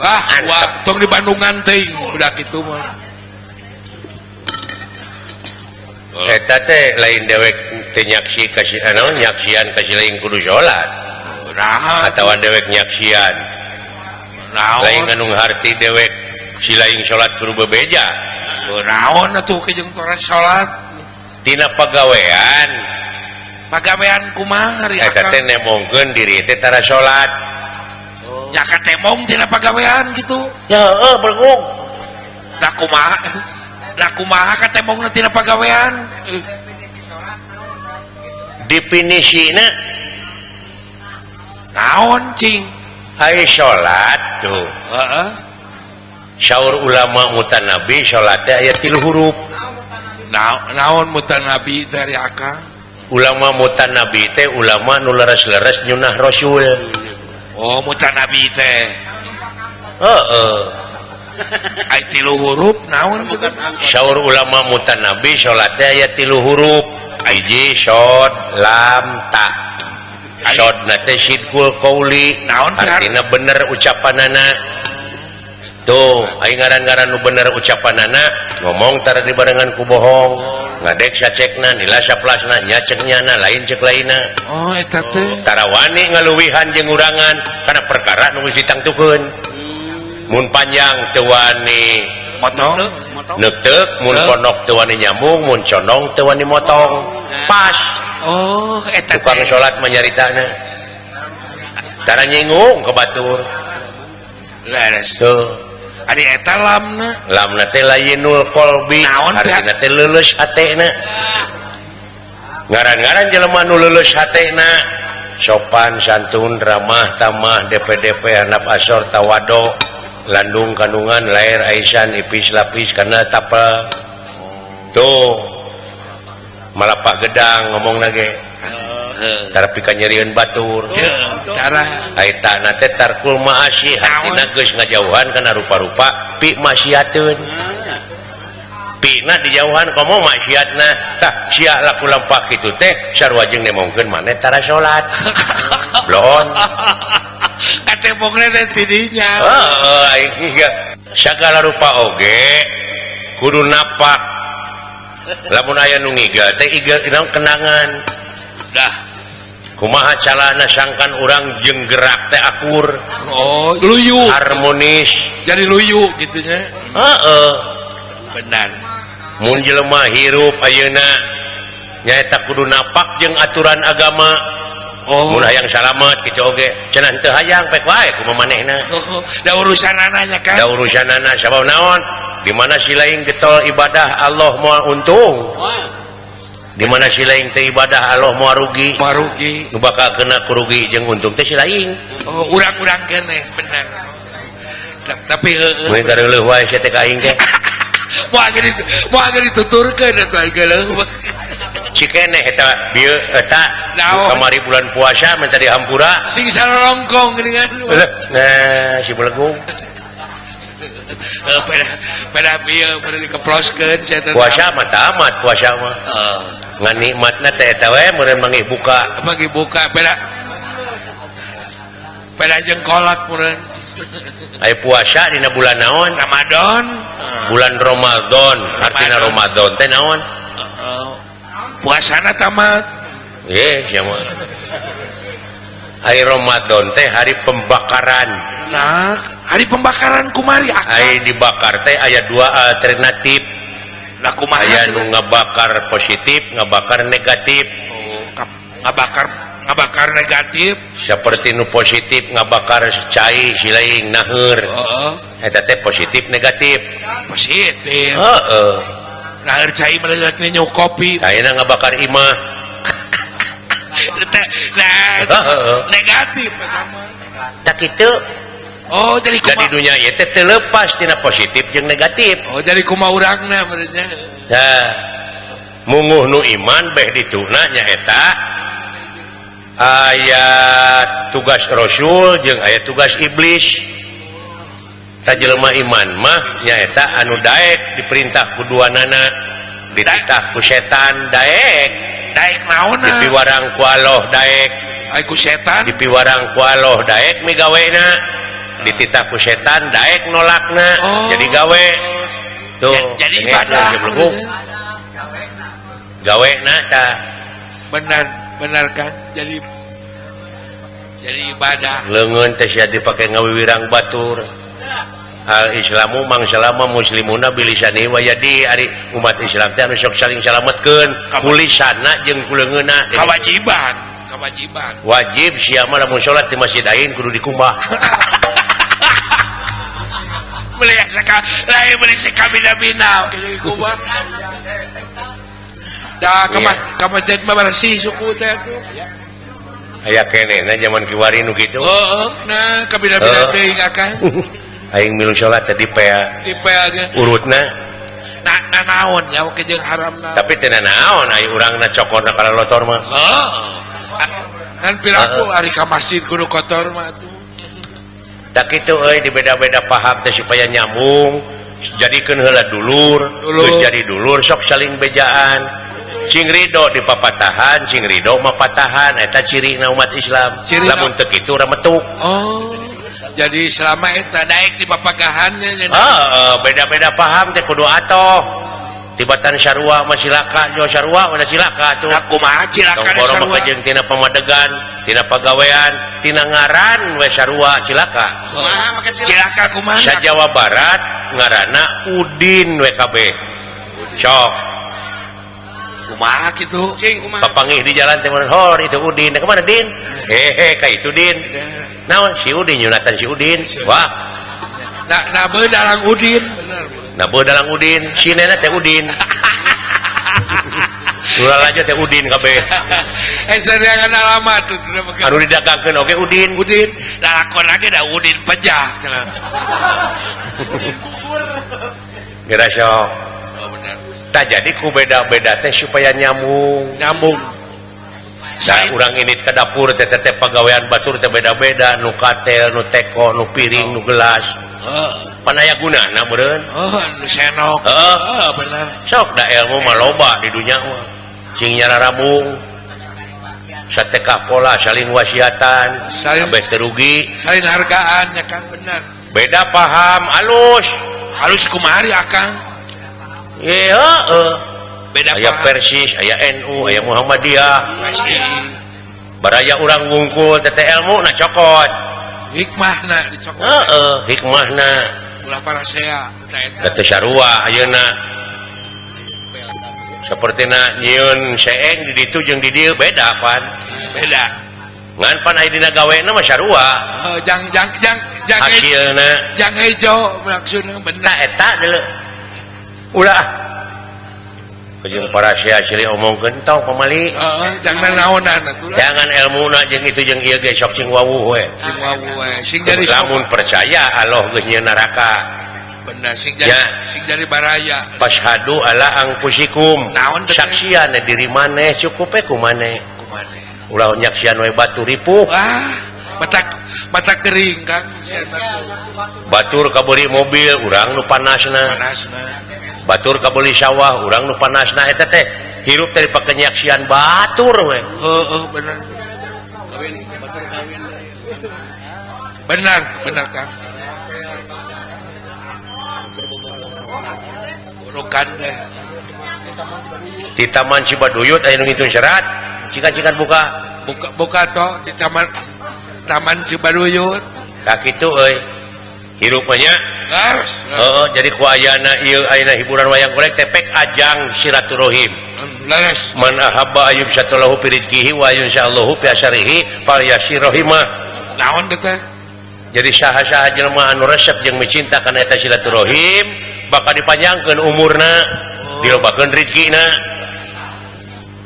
S4: Ah, wah, tong di Bandungan teuing budak kitu mah.
S1: Eta teh lain dewek teu nyaksi ka si anu nyaksian ka si lain kudu salat.
S4: Nah,
S1: atawa dewek nyaksian.
S4: Naon?
S1: Lain anu harti dewek si lain salat kudu bebeja.
S4: Naon atuh jeung tara salat?
S1: Tina pagawean.
S4: Pagawean kumaha ari
S1: eta teh nemongkeun diri teh tara salat.
S4: Ya katemong tina pagawean gitu.
S1: Ya heueuh bergung.
S4: Lah kumaha? Lah kumaha katemongna tina pagawean?
S1: Definisina
S4: naon cing?
S1: Ai salat tuh.
S4: Heeh.
S1: Saur ulama mutanabi salat teh aya 3 huruf.
S4: Naon mutanabi dari akang?
S1: Ulama mutanabi teh ulama nu leres-leres nyunah Rasul.
S4: Oh mutanabi teh.
S1: Heeh.
S4: Ai 3 huruf naon?
S1: Saur ulama mutanabi salat teh aya 3 huruf. Hiji shod lam ta. Sodna teh sidqul qauli,
S4: naon
S1: artina bener ucapanana. Tuh, ai ngaran-ngaran nu bener ucapanana ngomong tara dibarengan ku bohong. Ngadek sacekna, nila saplasna, nya cek nyana, lain cek lainna.
S4: Oh eta teh.
S1: Tara wani ngaluwihan jeung ngurangan kana perkara nu geus ditangtukeun. Mun panjang teu wani
S4: motong,
S1: neuteuk, mun pondok teu wani nyambung, mun condong teu wani motong. Pas.
S4: Oh, eta
S1: tukang salat mah nyaritana. Tara nyinggung ke batur.
S4: Leres.
S1: Tuh.
S4: Ari eta lamna.
S1: Lamna teh layinul qalbi, artina teh leuleus hatena. Ngaran-ngaran jelema nu leuleus hatena, sopan santun, ramah tamah, DPDP handap asor tawado, landung kandungan, lair aisan, ipis lapis kana tapel. Tuh. Malapah gedang ngomong lagi. Tara pika nyerieun batur.
S4: Tara
S1: eta na teh tarkul maasi, hartina geus ngajauhan kana rupa-rupa pi maksiateun. Pina dijauhan komo maksiatna tah sia laku lampah kitu teh sarua jeung nemongkeun maneh tara salat. Bloon.
S4: Katembongna teh tidinya.
S1: Heeh, aing sagala rupa oge kudu napak. Lamun aya nu ngiga teh iga kenangan.
S4: Dah.
S1: Kumaha calana sangkan urang jeung gerak teh akur.
S4: Oh, luyu.
S1: Harmonis.
S4: Jadi luyu gitunya.
S1: Heeh.
S4: Benar.
S1: Mun jelema hirup ayeuna nyaeta kudu napak jeung aturan agama.
S4: Oh.
S1: Mun hayang salamet kitu oge. Cenah teu hayang pek wae kumaha manehna.
S4: Oh, da urusanana nya kan.
S1: Da urusanana sabab naon? Di mana si lain getol ibadah Allah moal untung. Di mana si lain teh ibadah Allah moal rugi.
S4: Moal rugi.
S1: Nu bakal kena kurugi jeung untung teh si lain.
S4: Oh, urang-urang keneh bener. Tapi heueuh.
S1: Mun kareuleuh wae sia teh ka aing teh.
S4: Moal geus dituturkeun atuh aing geuleuh.
S1: Cikeneh eta bieu eta kamari bulan puasa minta dihampura.
S4: Sing salolongkong geuningan.
S1: Nah, si belegung.
S4: Pada bieu pada dikeploskeun sia teh.
S1: Puasa mah tamat puasa mah. Ngan nikmatna teh eta we meureun manggih buka.
S4: Manggih buka beda. Beda jeung kolot meureun.
S1: Aya puasa dina bulan naon?
S4: Ramadan.
S1: Bulan Ramadan, artina Ramadan teh naon?
S4: Puasana tamat.
S1: Sia mah. Hari Ramadan teh hari pembakaran.
S4: Nah, hari pembakaran kumari akang.
S1: Ari dibakar teh aya dua alternatif.
S4: Nah, kumaha?
S1: Aya nu ngabakar positif, ngabakar negatif.
S4: Oh, ngabakar negatif.
S1: Seperti nu positif ngabakar cai si lain naheur.
S4: Heeh.
S1: Eta teh positif negatif.
S4: Positif.
S1: Heeh.
S4: Naheur cai mah nyu kopi.
S1: Ayeuna ngabakar imah.
S4: Nah, negatif eta mah.
S1: Tak kitu.
S4: Oh, jadi
S1: jadi dunia ieu teh teu lepas tina positif jeung negatif.
S4: Oh, jadi kumaha urangna meureunnya.
S1: Tah, munguh nu iman beh dituna nyaeta aya tugas rasul jeung aya tugas iblis. Tah jelema iman mah nyaeta anu daek diperintah ku duanana, dititah ku setan daek.
S4: Daek naonna?
S1: Dipiwarang ku Allah daek.
S4: Ai ku setan?
S1: Dipiwarang ku Allah daek migawena. Dititah ku setan daek nolakna.
S4: Oh.
S1: Jadi gawe tuh
S4: jadi ibadah
S1: gawe na tah.
S4: Benar benar kan jadi ibadah
S1: leungeun teh sia dipake ngawiwirang batur. Al islamu mangsalama muslimuna bilisani wa yadi. Ari umat Islam teh anu sok saling salametkeun kulisanna jeung kuleungeunna.
S4: Kewajiban kewajiban
S1: wajib sia mah lamun salat di masjid aing kudu dikumbah.
S4: Lain beli sekabina-bina dah ke masjid mah bersih suku teh tuh.
S1: Aya keneh na zaman kiwari nu kitu.
S4: Heeh, nah kabina-bina teuing akang.
S1: Aing milu salat teh dipea.
S4: Dipea ge.
S1: Urutna
S4: na naon nya oke jeung haramna.
S1: Tapi teu naon ai urangna cokorna kana lotor mah.
S4: Heeh. Kan piraku ari ka masjid kudu kotor mah atuh.
S1: Tak kitu euy dibeda-beda paham teh supaya nyambung. Jadikeun heula dulur, geus jadi dulur sok saling bejaan. Cing ridho di papatahan, cing ridho mah patahan eta cirina umat Islam. Lamun teu kitu remetuk.
S4: Oh. Jadi selama eta daek di papagahannya.
S1: Heeh, beda-beda paham teh kudu atoh. Tibatan sarua mah silaka, jo sarua mah silaka tuh.
S4: Nah, kumaha cilaka
S1: sarua? Mah jeung tina pamadegan, tina pagawean, tina ngaran we sarua cilaka.
S4: Kumaha make cilaka kumaha?
S1: Sa Jawa Barat ngaranna Udin WKB. Sok.
S4: Kumaha kitu?
S1: Papanggih di jalan teh hor itu Udin. Ka mana Din? Hehe ka itu Din. Naon si Udin nyunatan si Udin. Wah.
S4: Nah bedalang Udin bener.
S1: Nah bedalang Udin, si nenek teh Udin. Ulah aja teh Udin kabeh.
S4: Sareangan alamat tuh.
S1: Anu didagangkeun oge Udin.
S4: Udin, lalakon lagi da Udin pejah cenah.
S1: Geura sok.
S4: Oh bener.
S1: Tah jadi ku beda-beda teh supaya nyambung.
S4: Nyambung.
S1: Saya urang ini ke dapur teh teh pagawean batur teh beda-beda nu katel nu teko nu piring nu gelas. Pan aya gunana meureun.
S3: Oh, nu senok.
S1: Heeh,
S3: bener.
S1: Sok da ilmu mah loba di dunya mah. Cing nyararabung. Sateka pola saling wasiatan, saling rugi,
S3: saling hargaan ya Kang bener.
S1: Beda paham alus.
S3: Halus kumaha Akang?
S1: Iya, heeh.
S3: Beda
S1: aya Persis, aya NU, aya Muhammadiyah. Baraya urang wungkul teh ilmu na cokot.
S3: Hikmahna dicokot.
S1: Heeh, hikmahna.
S3: Ulah parasea
S1: teh sarua ayeuna. Sapertina nyieun seeng di ditu jeung di dieu beda pan.
S3: Beda.
S1: Ngan pan aya dina gawena mah sarua.
S3: Heuh, jang jang jang jang
S1: hasilna
S3: jang hejo maksudna bener.
S1: Tah eta deuleu. Ulah jeung parasea silih omongkeun tong pamali.
S3: Heeh, jangan naonan atuh.
S1: Jangan elmuna jeung itu jeung ieu ge sok sing wawuh we.
S3: Sing wawuh we, sing jadi
S1: lamun percaya Allah geus nyieun neraka.
S3: Bener sing jadi
S1: ya.
S3: Sing jadi baraya.
S1: Fashhadu ala anfusikum.
S3: Naon
S1: saksian diri maneh cukup we ku maneh.
S3: Ku maneh.
S1: Ulah nyaksian we batu ripuh.
S3: Wah, batak batak kering Kang.
S1: Batur kabeuli mobil urang nu panasna.
S3: Panasna.
S1: Batur kabeli sawah urang nu panasna eta teh hirup dari pakenyaksian batur we.
S3: Heeh, bener. Benar, benar Kang. Burukan deh.
S1: Di Taman Cibaduyut aya nu ngitung serat, cikan-cikan buka.
S3: Buka buka to di Taman Taman Cibaduyut.
S1: Tah kitu euy. Hirup mah nya. Oh, jadi ku ayana ieu ayeuna hiburan wayang golek teh pek ajang silaturahim.
S3: Leres.
S1: Man ahabba ayyub satalahu fi rizqihi wa insyaallahu fi asarihi falyasirahimah.
S3: Naon teh?
S1: Jadi saha-saha jelema anu resep jeung micinta kana eta silaturahim bakal dipanjangkeun umurna, dilobakeun rezekina.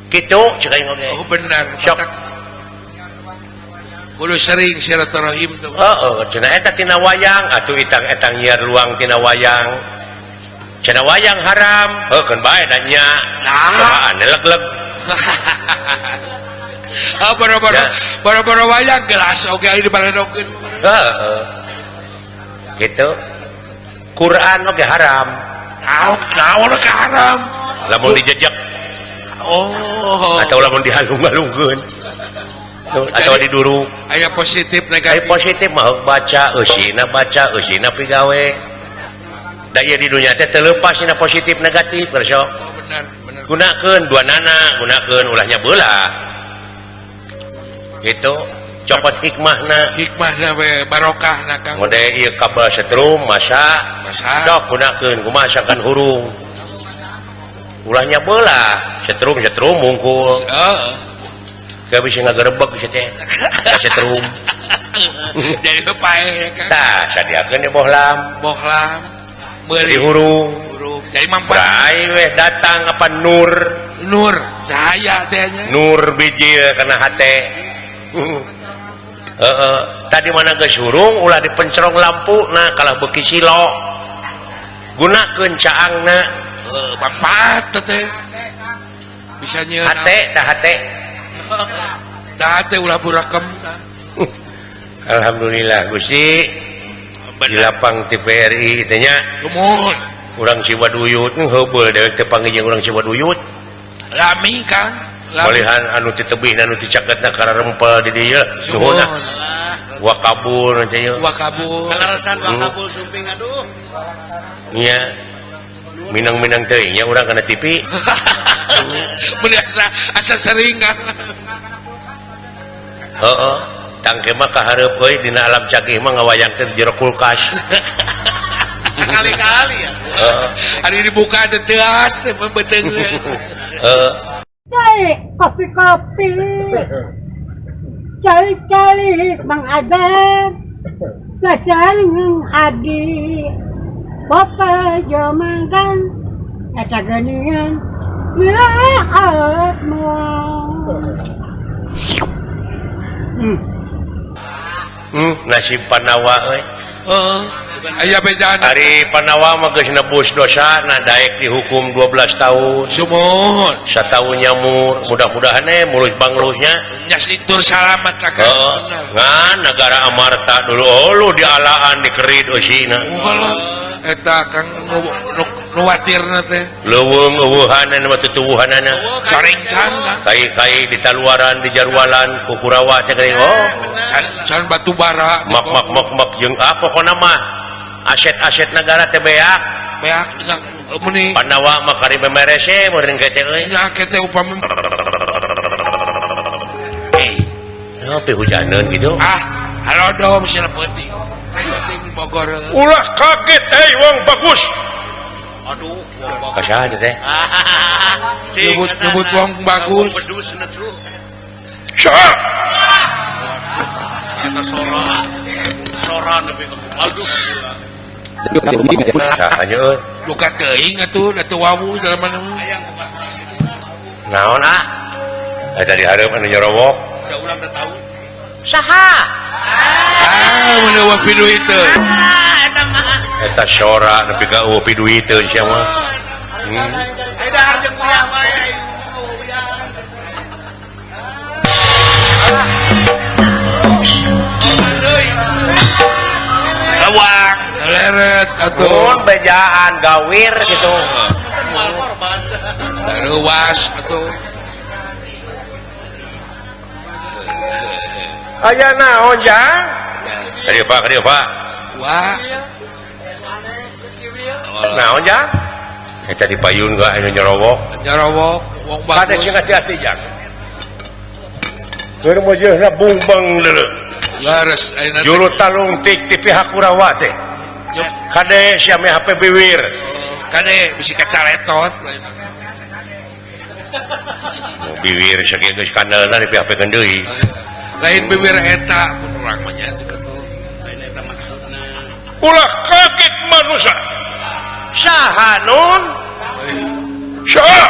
S1: Kitu cek aing oge.
S3: Oh benar.
S1: Sok.
S3: Kudu sering silaturahim tuh.
S1: Heeh, cenah eta tina wayang atuh itang-etang nyiar luang tina wayang. Cenah wayang haram, heuh keun bae da nya.
S3: Nah,
S1: leg-leg.
S3: Ah, boro-boro boro-boro wayang gelas oge aya dibaredokeun.
S1: Heeh. Gitu. Quran oge haram.
S3: Naon oge haram?
S1: Lamun dijejek.
S3: Oh.
S1: Atau lamun dihalung-halungkeun. Atau diduru.
S3: Aya positif negatif.
S1: Aya positif mah baca eusina baca eusina pigawe. Da ieu di dunya teh teu leupas dina positif negatif geus.
S3: Oh, bener, bener.
S1: Gunakeun duanana, gunakeun ulahnya beula. Gitu. Copot hikmahna.
S3: Hikmahna we barokahna Kang.
S1: Mode ieu kabel setrum masa
S3: masa
S1: sok gunakeun kumaha sakan hurung. Ulahnya beula, setrum-setrum mungkul.
S3: Heeh.
S1: Gak bisa ngagerebek sih teh. Setrum.
S3: Jadi paeh Kang.
S1: Tah, sadiakeun di bohlam.
S3: Bohlam. Meuli
S1: hurung.
S3: Hurung. Jadi mampat.
S1: Brai weh datang apa nur.
S3: Nur, cahaya teh nya.
S1: Nur biji kana hate. Heeh, tadi mana geus hurung ulah dipencerong lampu nah kalah beuki silo. Gunakeun caangna.
S3: Heuh, mampat teh. Bisa nyieun
S1: hate tah hate.
S3: Tah teh ulah burakem.
S1: Alhamdulillah Gusti. Di lapang TVRI teh nya.
S3: Sumuhun.
S1: Urang Cibaduyut heubeul dewek teh panggih jeung urang Cibaduyut.
S3: Lami Kang.
S1: Malihan anu ti tebihna anu ti caketna kararempel di dieu. Nuhun. Wakabul teh nya.
S3: Wakabul.
S5: Kaleresan wakabul sumping aduh.
S1: Nya. Minang-minang teuing nya urang kana TV.
S3: Mun asa sering Kang.
S1: Heeh, tangke mah kahareup euy dina alam cagih mah ngawayangkeun jero kulkas.
S5: Sekali-kali ya.
S1: Heeh.
S3: Ari dibuka teh teuas teh beuteung.
S1: Heeh.
S6: Cai kopi-kopi. Cai-cai Mang Adep. Lasang Adi. Bapak jomangkan eta geuningan wilaat moal.
S1: Nasib Panawa euy.
S3: Heeh. Aya bejaan.
S1: Ari Pandawa mah geus nebus dosa na daek dihukum 12 tahun.
S3: Sumuhun.
S1: Sataun nyamur, mudah-mudahan mulus banglusnya.
S3: Nya situr salamat lah kan.
S1: Ngan negara Amarta dulu oh lu dialaan dikerid eusina.
S3: Eta Kang nu watirna teh.
S1: Leuweung eueuhanan mah tutuwuhanana.
S3: Corengcan
S1: kai-kai di taluaran di jarwalan ku Kurawa teh geuning oh.
S3: Can batu bara.
S1: Mak mak mak mak jeung ah pokona mah aset-aset negara teh beak.
S3: Beak nya meuni.
S1: Pandawa mah kari bemerese meureun teh euy.
S3: Nya teh upami
S1: eh teh hujaneun kitu.
S3: Ah, harodom sia peuting. Bogor.
S1: Ulah kaget wong bagus.
S4: Aduh, wong bagus.
S1: Kasaha teh?
S3: Nyebut wong bagus.
S1: Saha?
S4: Eta sora. Sora nepi ka aduh.
S1: Saha nya euy?
S3: Duka teuing atuh da teu wawu jalma mah.
S1: Naon ah? Eta di hareup anu nyorowok.
S4: Da urang da tahu.
S5: Saha?
S3: Ah, mun eueuh piduiteun.
S1: Eta sora nepi ka eueuh piduiteun sia mah.
S4: Eta harjeung uyah wae.
S3: Lewang, leret atuh.
S1: Mun bejaan gawir gitu.
S3: Reuwas atuh.
S1: Aya naon jang? Kadieu Pak, kadieu Pak.
S3: Wah.
S1: Naon jang? Eta di payun ga anu nyorowok.
S3: Nyorowok wong bagus.
S1: Kade sing hati-hati jang. Keur meujeuna bungbeng deuleu.
S3: Leres ayeuna.
S1: Juru talungtik ti pihak Kurawa teh. Kade sia meh HP biwir.
S3: Kade bisi kacaletot.
S1: Biwir sakieu geus kandelna di pihak HP deui.
S3: Lain bibir eta mun urang mah nya kitu.
S4: Lain eta maksudna.
S1: Ulah kaget manusia. Saha nun? Saha?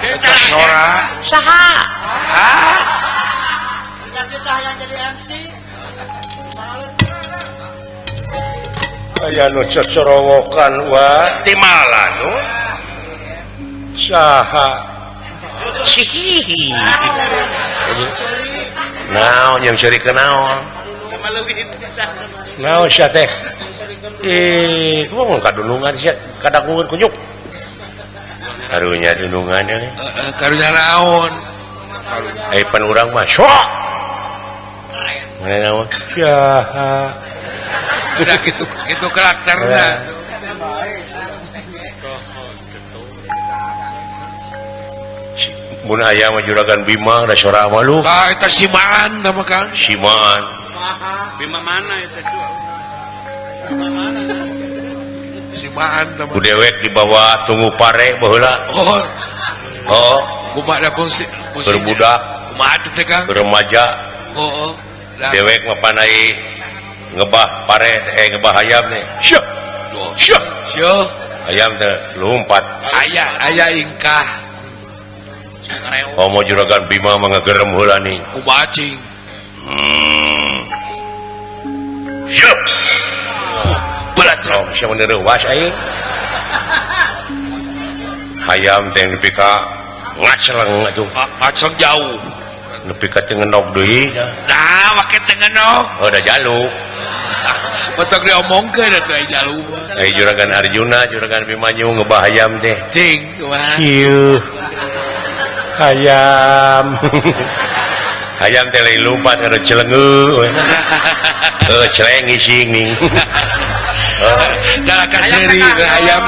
S3: Eta sora.
S5: Saha?
S3: Ah.
S6: Cita yang jadi MC.
S1: Aya nu cocorowokan wa timala nun. Saha? Cihihi. Naon yang ceri ke naon? Naon sia teh? Ih, kumaha kadunungan sia kadagungan kunyuk. Karunya dunungan euy.
S3: Heeh, karunya naon?
S1: Eh pan urang mah sok. Naon? Saha?
S3: Udah gitu gitu karakterna.
S1: Mun aya mah juragan Bima da sora mah lu.
S3: Tah eta simaan tah mah Kang.
S1: Simaan.
S4: Bima mana eta tuh? Bima mana?
S3: Simaan tah mah.
S1: Ku dewek dibawa tunggu pare baheula.
S3: Oh.
S1: Oh.
S3: Kumaha da kungsi
S1: berbudak.
S3: Kumaha teh Kang?
S1: Remaja.
S3: Oh.
S1: Dewek mah panai ngebah pare ngebah hayam nih. Syuh. Syuh.
S3: Syuh.
S1: Hayam teh lompat.
S3: Aya aya ingkah.
S1: Homo juragan Bima mah ngagerem heula nih.
S3: Kumaha cing?
S1: Syuh. Berat oh, sia mun reuwas aing. Hayam teh nepi ka ngaceleng atuh.
S3: Ngaceleng jauh.
S1: Nepi ka teu ngenog deui.
S3: Nah, make teu ngenog.
S1: Oh, da jaluk.
S3: Batok diomongkeun atuh ai jaluk mah.
S1: Ai juragan Arjuna, juragan Bimanyu ngebah hayam teh.
S3: Cing, kumaha?
S1: Kieu. Hayam. Hayam teh lain lompat kada celengeu. Heuh, celeng ngising ning.
S3: Dalah kaseri hayam.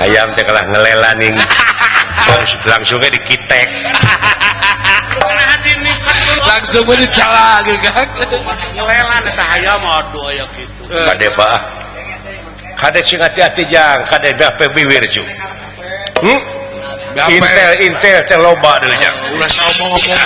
S1: Hayam teh kalah ngelela ning. Langsung ge dikitek.
S3: Langsung we dicala gitu kan.
S4: Ngelelan eta hayam aduh aya kitu.
S1: Kade Pak. Kade sing hati-hati jang, kade BAP biwir cu. Intel teh loba deui jang.
S3: Ulah saomong-omong.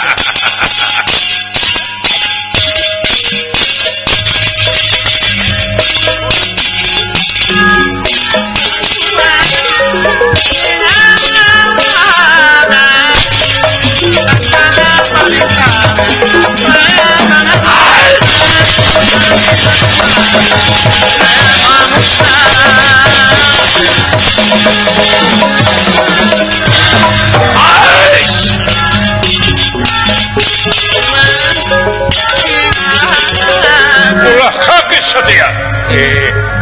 S1: Ulah kaget satia.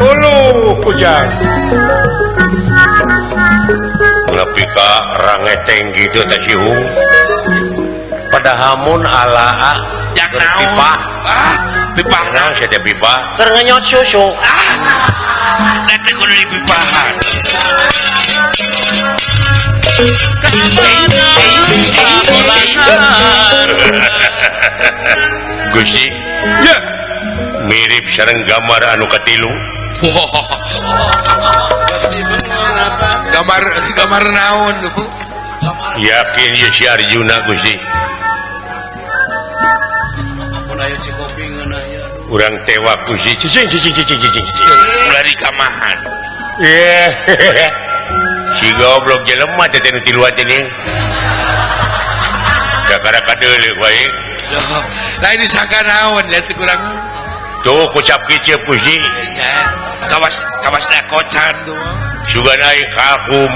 S1: Uluh ujang. Nepi ka rangeteng gitu teh sihung. Padahamun alaa
S4: jak naon?
S1: Pipah.
S4: Pipah
S1: naon sia teh pipah?
S5: Keur ngenyot susu.
S4: Da teh kudu dipipahan.
S1: Gusti, ya. Mirip sareng gambar anu katilu.
S3: Gambar gambar naon?
S1: Yakin ye si Arjuna Gusti. Urang tewak Gusti. Cicing cicing cicing cicing.
S4: Ulah dikamahan.
S1: Si goblok jelema teh nu tiluan teh ning. Kakara kadeuleuh wae.
S3: Lain disangka naon ya teh kurang.
S1: Tuh kucap kicep Gusti.
S4: Kawas kawas da kocan tuh.
S1: Sugan aing kalkum.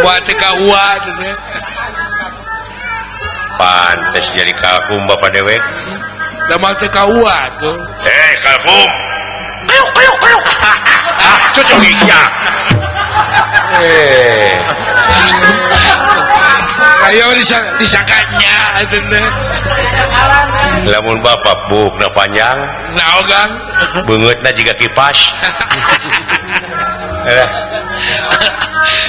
S3: Buat teh ka ua teh.
S1: Pantes jadi kalkum bapak dewek.
S3: Da mah teh ka ua tuh.
S1: Eh kalkum. Kayuk kayuk kayuk. Ah cocok iya. Eh.
S3: Ayo disangkanya itu teh.
S1: Lamun bapak bukna panjang,
S3: naon Kang?
S1: Beungeutna jiga kipas. Eh.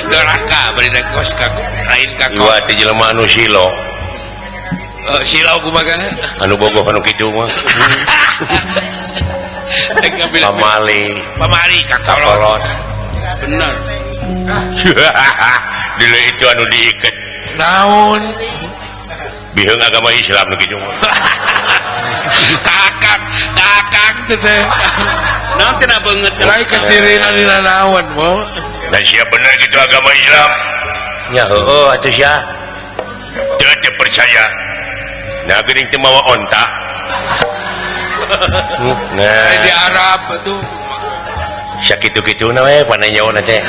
S4: Doraka bari da kos ka lain ka kos.
S1: Ieu teh jelema anu silo.
S3: Silo kumaha?
S1: Anu bogoh anu kitu mah. Pamali,
S4: pamali ka kolot.
S3: Bener.
S1: Dulu itu anu diiket.
S3: Naon?
S1: Biheung agama Islam nu kitu mah.
S3: Kakak, kakak teh.
S6: Naon cenah beungeut?
S3: Lain kecirina dina naon, mo.
S1: Dan sia bener gitu agama Islam. Nya heueuh atuh sia. Teu teu percaya. Nah geuning teu mawa onta. Nah
S3: di Arab atuh.
S1: Sakitu-kituna we panenyaona teh.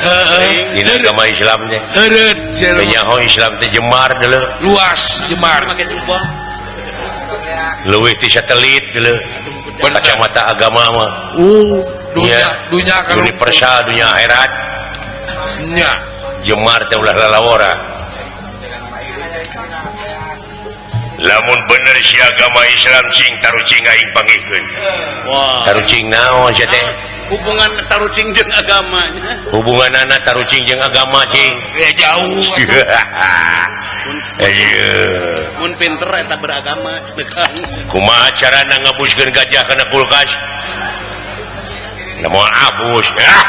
S1: Dina agama Islam teh.
S3: Heureut sia.
S1: Nyaho Islam teh jemar deuleu.
S3: Luas jemar.
S6: Make jubah.
S1: Leuwih ti satelit deuleu. Kacamata agama mah.
S3: Dunya dunya kalau
S1: universal dunya akhirat.
S3: Nya.
S1: Jemar teh ulah lalawora. Lamun bener si agama Islam sing tarucing aing pangihkeun.
S6: Wah.
S1: Tarucing naon sia teh?
S6: Hubungan tarucing jeung agamanya.
S1: Hubunganana tarucing jeung agama cing.
S4: Ya jauh.
S6: Mun pinter eta beragama cenah.
S1: Kumaha carana ngabuskeun gajah kana kulkas? Na moal abus. Ah,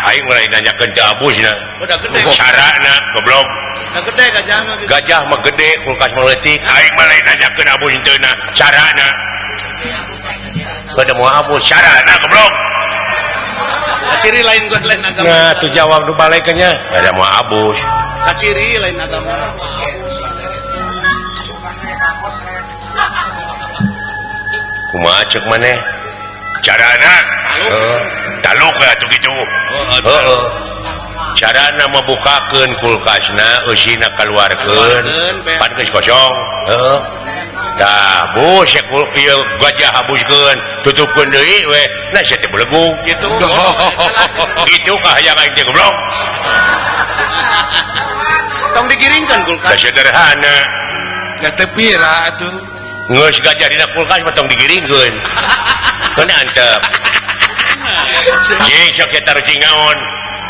S1: aing mulai nanyakeun teu abusna.
S6: Udah gede.
S1: Carana goblok.
S6: Udah gede gajah mah.
S1: Gajah mah gede, kulkas mah leutik. Aing mulai nanyakeun abus henteu na. Carana. Kada moal abus, carana goblok.
S6: Kaciri lain gua lain agama.
S1: Nah, tuh jawab nu balekeunnya. Ada moal abus.
S6: Kaciri lain agama.
S1: Kumaha ceuk maneh? Carana? Taluk atuh kitu. Heeh. Carana mabukakeun kulkasna eusina kaluarkeun pan geus kosong. Heeh. Tah, bus ieu gajah habuskeun, tutupkeun deui we. Nah sia teh belegug
S6: kitu.
S1: Kitu kahayang aing teh goblok.
S6: Tong digiringkeun kulkas.
S1: Da sederhana.
S3: Da teu pira atuh.
S1: Geus gajah dina kulkas mah tong digiringkeun. Keun antep. Cing sok eta tarucing naon?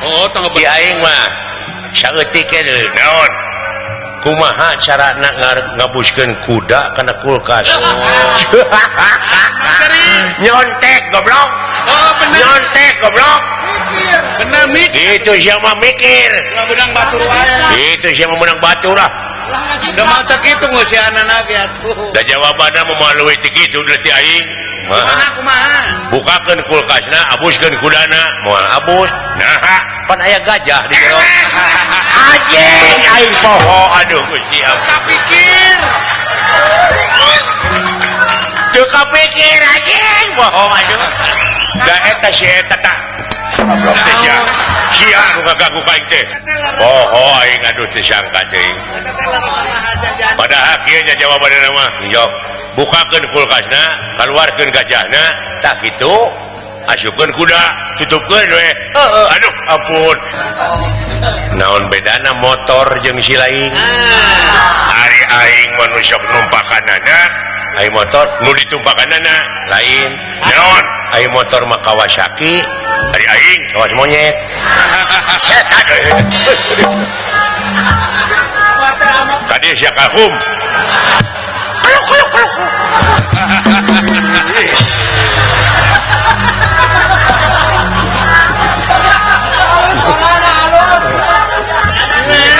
S6: Oh, tong
S1: di aing mah saeutik deui naon? Kumaha carana ngabuskeun kuda kana kulkas? Nyontek goblok.
S6: Oh, bener.
S1: Nyontek goblok.
S6: Mikir. Bener mikir.
S1: Itu sia mah mikir.
S6: Menang batur wae.
S1: Itu sia mah menang batur ah.
S6: Da mah teu kitu ngeusianana ge atuh.
S1: Da jawabanna mah leuwih ti kitu ti aing.
S6: Kumaha kumaha?
S1: Bukakeun kulkasna, abuskeun kudana, moal abus. Nah, pan aya gajah di jero. Anjing aing poho aduh Gusti ampun.
S6: Kapikir.
S1: Teu Mikir anjing bohong aduh. Da eta si eta tah. Goblok teh sia. Sia nu ngagagu ka aing teh. Boho aing aduh teu sangka teuing. Padahal kieu nya jawabanna mah jawab bukakeun kulkasna, kaluarkeun gajahna, tah kitu. Asupkeun kuda, tutupkeun we. Heeh, aduh ampun. Naon bedana motor jeung si lain? Ari aing mah nu sok numpakanana, aing motor nu ditumpakanana lain. Naon? Aing motor mah Kawasaki, ari aing kawas monyet. Setan. Tadi sia kahum. Kaluk kaluk kaluk.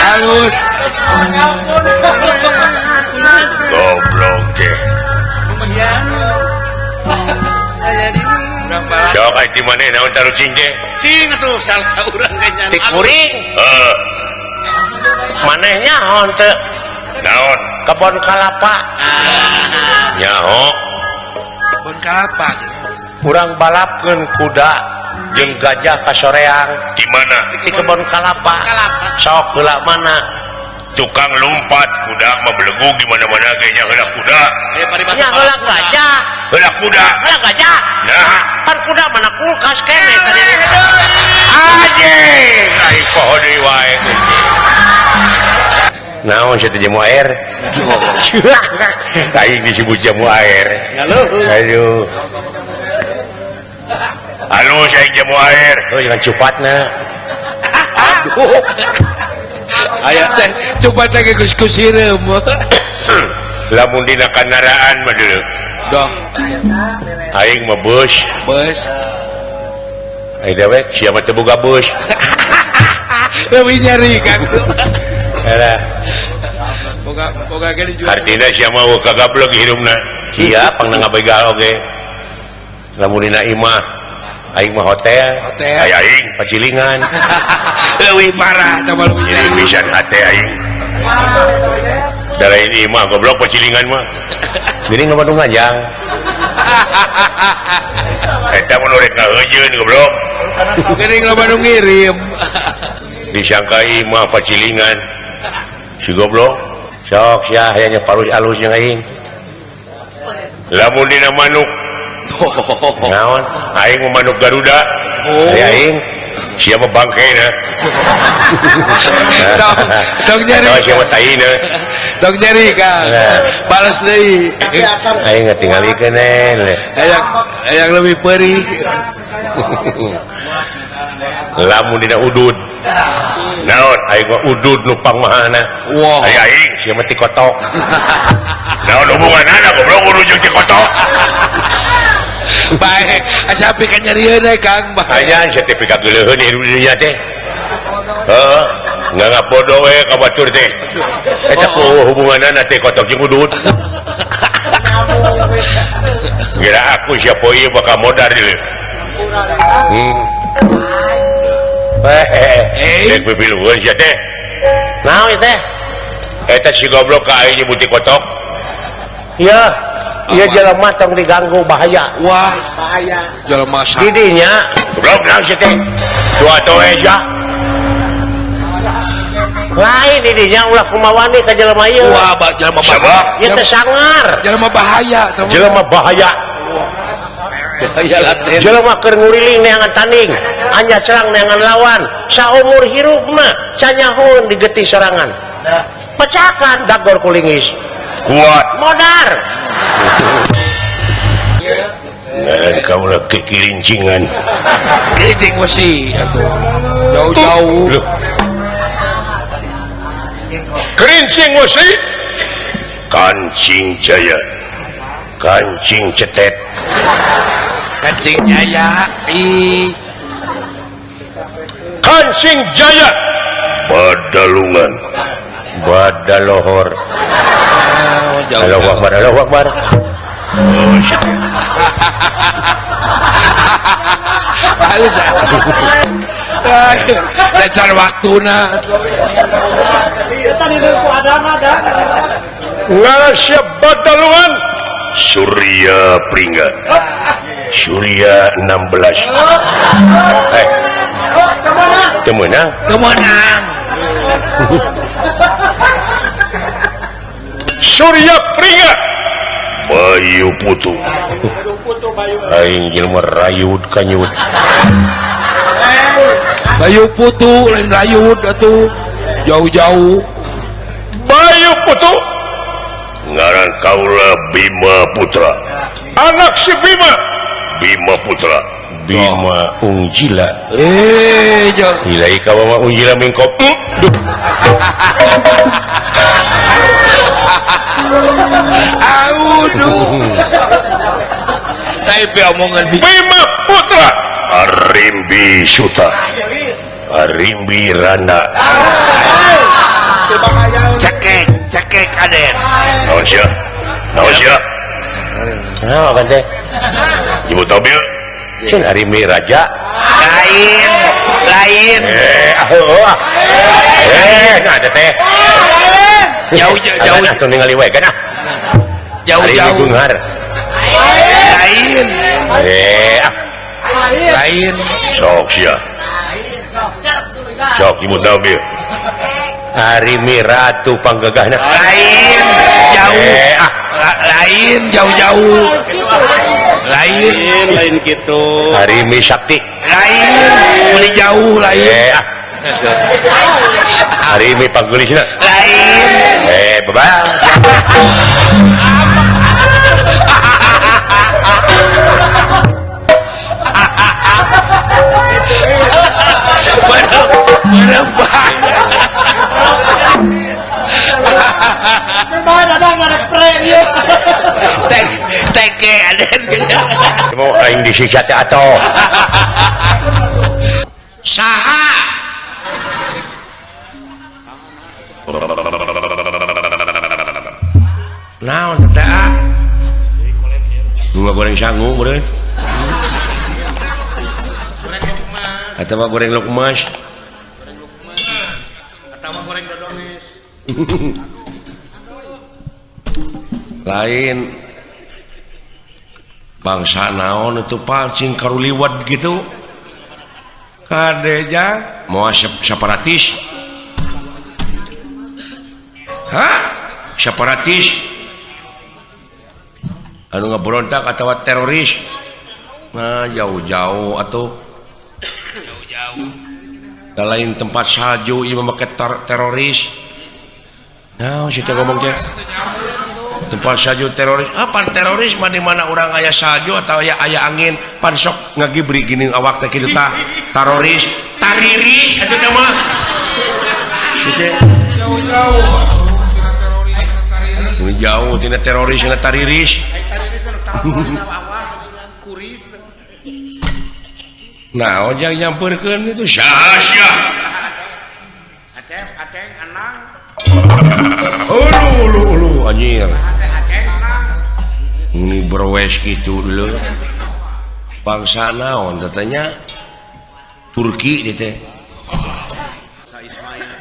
S3: Halus.
S1: Goblok teh. Jawab ai ti maneh naon tarucing teh?
S6: Cing atuh salsa urang ge nya.
S5: Tik kuring.
S1: Heeh.
S5: Maneh nyaho teu?
S1: Naon?
S5: Kebon kalapa.
S1: Nyaho.
S3: Kebon kalapa.
S5: Urang balapkeun kuda jeung gajah ka soreang.
S1: Di mana?
S5: Di kebon kalapa. Sok heula mana?
S1: Tukang lompat kuda mah belegug di mana-mana ge nya heula kuda.
S5: Nya heula gajah.
S1: Heula kuda.
S5: Heula gajah.
S1: Nah,
S5: pan kuda mana kulkas kene tadi.
S1: Anjing, ai poho deui wae. Naon sia teh jamu air? Aing disebut jamu air. Aduh. Halus aing jamu air.
S5: Oh, jangan cupatna.
S3: Aduh. Aya teh cupat teh geus ku sireum.
S1: Lamun dina kandaraan mah deuleu.
S3: Doh.
S1: Aing mah beus.
S3: Beus.
S1: Aing dewek sia mah teu boga beus.
S3: Leuwih nyeri Kang.
S1: Alah.
S3: Boga boga ge dijual.
S1: Artina sia mah kagablek hirupna. Sia pangna ngabegal oge. Lamun dina imah aing mah hotel.
S3: Hotel.
S1: Aya aing pacilingan.
S3: Leuwih parah tah mah leuwih
S1: nyeri pisan hate aing. Da lain imah goblok pacilingan mah.
S5: Geuning loba nu ngajang.
S1: Eta mun rek ngaheujeun goblok.
S3: Geuning loba nu ngirim.
S1: Disangka imah pacilingan. Si goblok
S5: Sok sia hayang parus alus jeung aing.
S1: Lamun dina manuk.
S5: Naon?
S1: Aing mah manuk Garuda.
S3: Oh.
S1: Aing sia mah bangkena.
S3: Tong nyeri.
S1: Sia mah taina.
S3: Tong nyeri Kang. Balas deui.
S5: Aing ngatingalikeun
S3: Hayang leuwih peurih.
S1: Lamun dina udud. Naon? Aing mah udud nu pangmahana.
S3: Wah.
S1: Aing aing sia mah ti kotok. Naon hubunganana goblok udud jeung ti kotok?
S3: Bae, asa pika nyerieun we Kang.
S1: Aya sia teh pika geuleuheun hirup di dunya teh. Heeh, nganggap bodoh we ka batur teh. Eta ku hubunganana teh kotok jeung udud. Kira aku siapa ieu bakal modar deui. Heeh. Rek pipiluheun sia teh.
S5: Naon ieu teh?
S1: Eta si goblok ka aing nyebut ti kotok.
S5: Iya. Iya jelema tong diganggu bahaya.
S3: Wah, bahaya. Jelema sa.
S5: Didinya
S1: goblok naon sia teh? Dua toe sia.
S5: Lain didinya ulah kumawani ka jelema ieu.
S3: Wah, jelema bahaya.
S5: Ieu teh sangar.
S3: Jelema bahaya,
S1: jelema bahaya.
S5: Jelema keur nguriling neangan tanding, anya serang neangan lawan. Saumur hirup mah sanyahoeun digetih sorangan. Pecakan dagor kulingis.
S1: Kuat.
S5: Modar.
S1: Nah, kau lagi kirincingan.
S3: Kirincing wesi atuh. Jauh-jauh.
S1: Loh. Kerincing wesi. Kancing jaya. Kancing cetet.
S3: Kancing jaya. Ih.
S1: Kancing jaya. Badalungan.
S5: Badalohor. Allahu Akbar, Allahu Akbar.
S1: Oh, shit.
S3: Halus. Lecar waktuna.
S1: Ngarasya badalungan
S2: Surya Pringga.
S1: Surya 16. Teu meunang.
S4: Teu meunang.
S1: Surya Pringga.
S2: Bayu Putu.
S1: Aing jelema rayud kanyut.
S4: Bayu Putu lain rayud atuh. Jauh-jauh.
S1: Bayu Putu.
S2: Ngaran kaula Bima Putra.
S1: Anak si Bima.
S2: Bima Putra.
S1: Bima Ungjila. Hilai kawa mah Ungjila mingkop. Duh.
S4: Aduh. Tapi omongan
S1: Bima Putra.
S2: Arimbi Suta.
S1: Arimbi Rana.
S4: Cekek, cekek aden.
S2: Naon sia? Naon sia?
S5: Naon teh?
S2: Ibu tabil?
S1: Cin Arimbi Raja.
S4: Lain, lain.
S1: Nah ada teh.
S4: Jauh jauh.
S1: Atuh ningali we kan ah.
S4: Jauh jauh.
S1: Beunghar.
S4: Lain. Lain.
S2: Sok sia. Sok ibu tabil.
S1: Arimbi Ratu panggegahna.
S4: Lain, jauh. Lain jauh-jauh. Lain,
S6: lain gitu.
S1: Arimbi Sakti.
S4: Lain, beli jauh lain.
S1: Arimbi panggelisna.
S4: Lain.
S1: Bye-bye. Mau aing disiksa teh atuh.
S4: Saha?
S1: Naon teh ah? Bunga goreng sangu meureun. Atawa goreng lukmas.
S3: Goreng lukmas. Atawa goreng dodones.
S1: Lain bangsa naon itu pancing karuliwat gitu kadeja mau separatis. Hah? Separatis anu ngaberontak atau teroris. Nah jauh-jauh atau
S4: jauh-jauh
S1: lain tempat salju ieu make teroris. Nah situ ngomong teh tempat salju teroris. Apa teroris mah di mana urang aya salju atau aya aya angin pan sok ngagibri gini awak teh kitu tah teroris tariris atuh teh mah
S3: jauh-jauh tina teroris tina tariris
S1: jauh tina teroris tina tariris nah ojang nyamperkeun itu
S2: saha sia
S3: Aceng aceng anang
S1: ulu ulu ulu anjir ini berwes gitu dulu bangsa naon katanya Turki gitu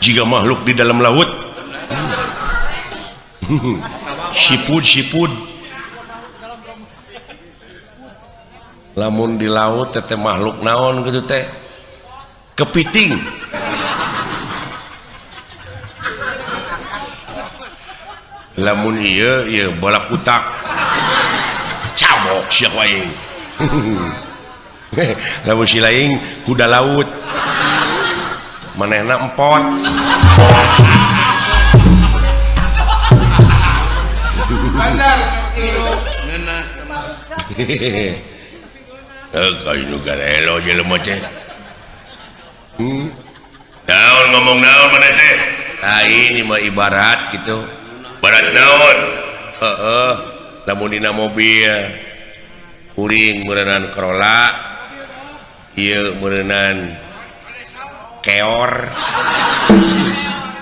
S1: jika makhluk di dalam laut sipud sipud lamun di laut teh makhluk naon gitu teh kepiting lamun iya iya bola kutak cabok siapa aing lamun si lain kuda laut manehna empot kayu garelo jelema teh
S2: naon ngomong naon maneh teh
S1: ah ini mah ibarat gitu
S2: barat naon
S1: heeh lamun dina mobil kuring meureunan Corolla ieu meureunan keor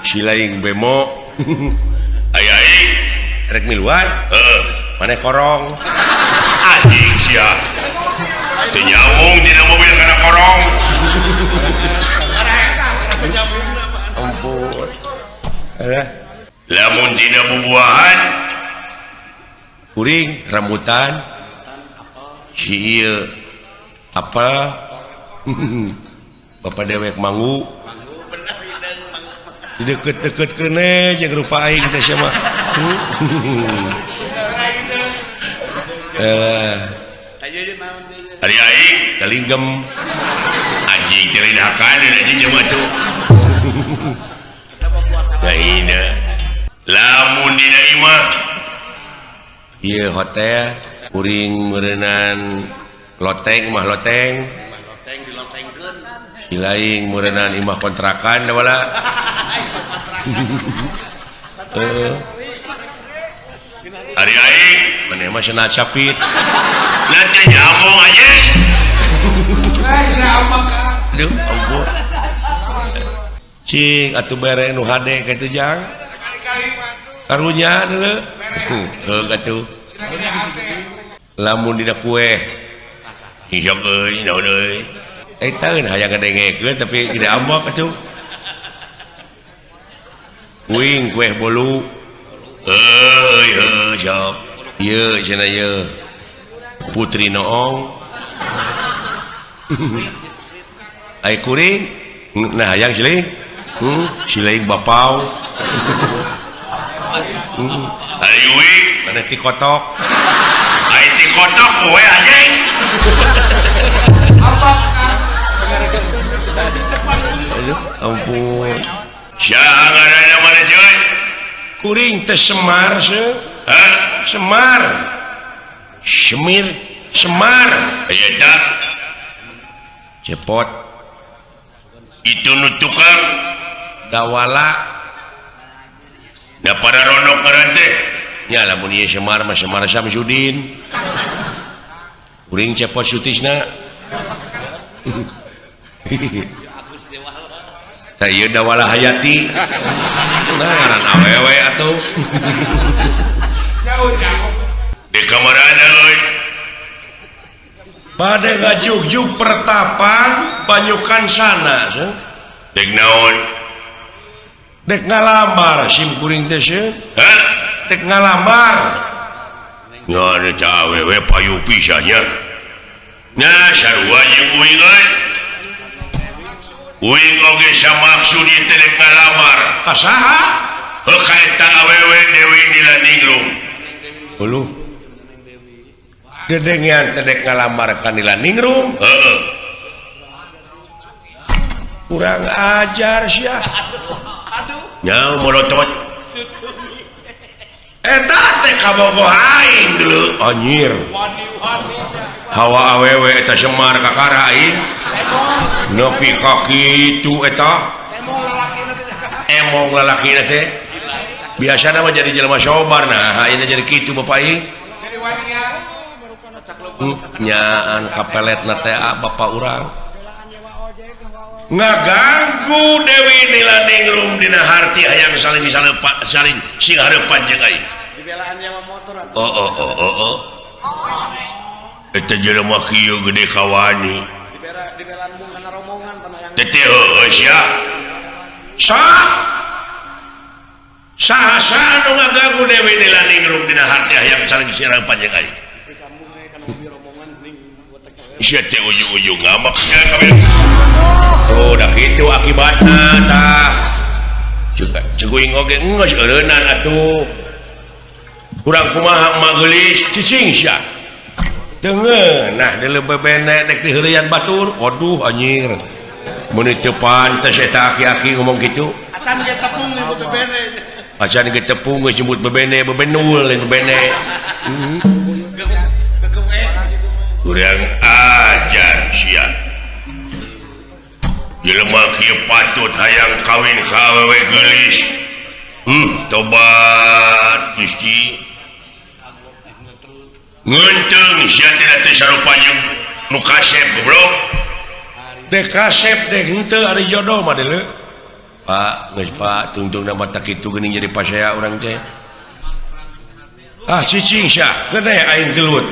S1: si lain bemo
S2: aya aing
S1: rek miluan
S2: heeh
S1: maneh korong
S2: anjing sia teu nyambung dina mobil kana korong
S1: ampun alah
S2: lamun dina bubuahan
S1: Kuring rambutan si ieu apel bapak dewek manggu di deket-deket kene jeung rupa aing teh sia mah. Ari aing kalinggem anjing teh lain hakan anjing jelema tuh. Ngahina lamun dina imah ieu hotel kuring meureunnan loteng mah loteng si lain meureunnan imah kontrakan da wala. Ari aing maneh mah cenah capit nanti nyambung anjing. Aduh ampun cing atuh bere nu hade kitu jang karunya deuleu heuh atuh lamun dina kue isok euy naon euy eta euy hayang ngadengekeun tapi gede ambek atuh kuing kue bolu euy heuh sok ieu cenah ieu putri noong ai kuring nah hayang siling siling bapau ari uing mana ti kotok ai ti kotok we anjing. Aduh ampun sia ngaranna mana cuy kuring teh Semar seuh. Hah Semar Semir Semar eta cepot itu nu tukang dawala da para ronok ngaran teh nya lamun ieu Semar mah Semar Samsudin kuring cepot sutisna. Tah ieu dawala hayati nah ngaran awewe atuh di kamarana euy bade ngajugjug pertapan banyukan sana dek naon dek ngalamar sim kuring teh seuh. Hah dek ngalamar ngan eta awewe payu pisan nya nah sarua jeung uing euy uing oge samaksud ieu teh dek ngalamar ka saha heuh ka eta awewe Dewi Nilaningrum uluh dedengean teh dek ngalamar ka Nilaningrum heeh kurang ajar sia nya molotot eta teh kabogoh aing deuleu anjir hawa awewe eta Semar kakara aing nepi ka kitu eta emong lalakina teh biasana mah jadi jelema sobar nah ayeuna jadi kitu bapak aing nyaan kapeletna teh bapak urang ngaganggu Dewi Nilaningrum dina harti hayang saling saling sing hareupan jeung aing
S6: dibelaan nyewa motor atuh.
S1: Oh oh oh oh oh eta jelema kieu gede kawani
S6: dibelaan mung kana rombongan panahayang
S1: teh heueuh sia sok saha-saha nu ngaganggu Dewi Nilaningrum dina harti hayang saling sing hareupan jeung aing sia teh ujung-ujung ngamak kabeh. Oh da kitu akibatna tah ceguing oge geus eureunnan atuh kurang kumaha emak geulis cicing sia teu ngeunah deuleu bebene dek diheureuyan batur waduh anjir meuni teu pantes eta aki-aki ngomong kitu
S6: acan ge tepung nyebut bebene
S1: acan ge tepung geus nyebut bebene bebenul lain bebene. Kurang ajar sia jelema kieu patut hayang kawin ka awewe geulis tobat Gusti ngeunteung sia teh sarupa jeung nu kasep goblok dek kasep dek henteu ari jodoh mah deuleu Pak geus Pak tungtungna mah tak kitu geuning jadi pasea urang teh ah cicing sia gede aing gelut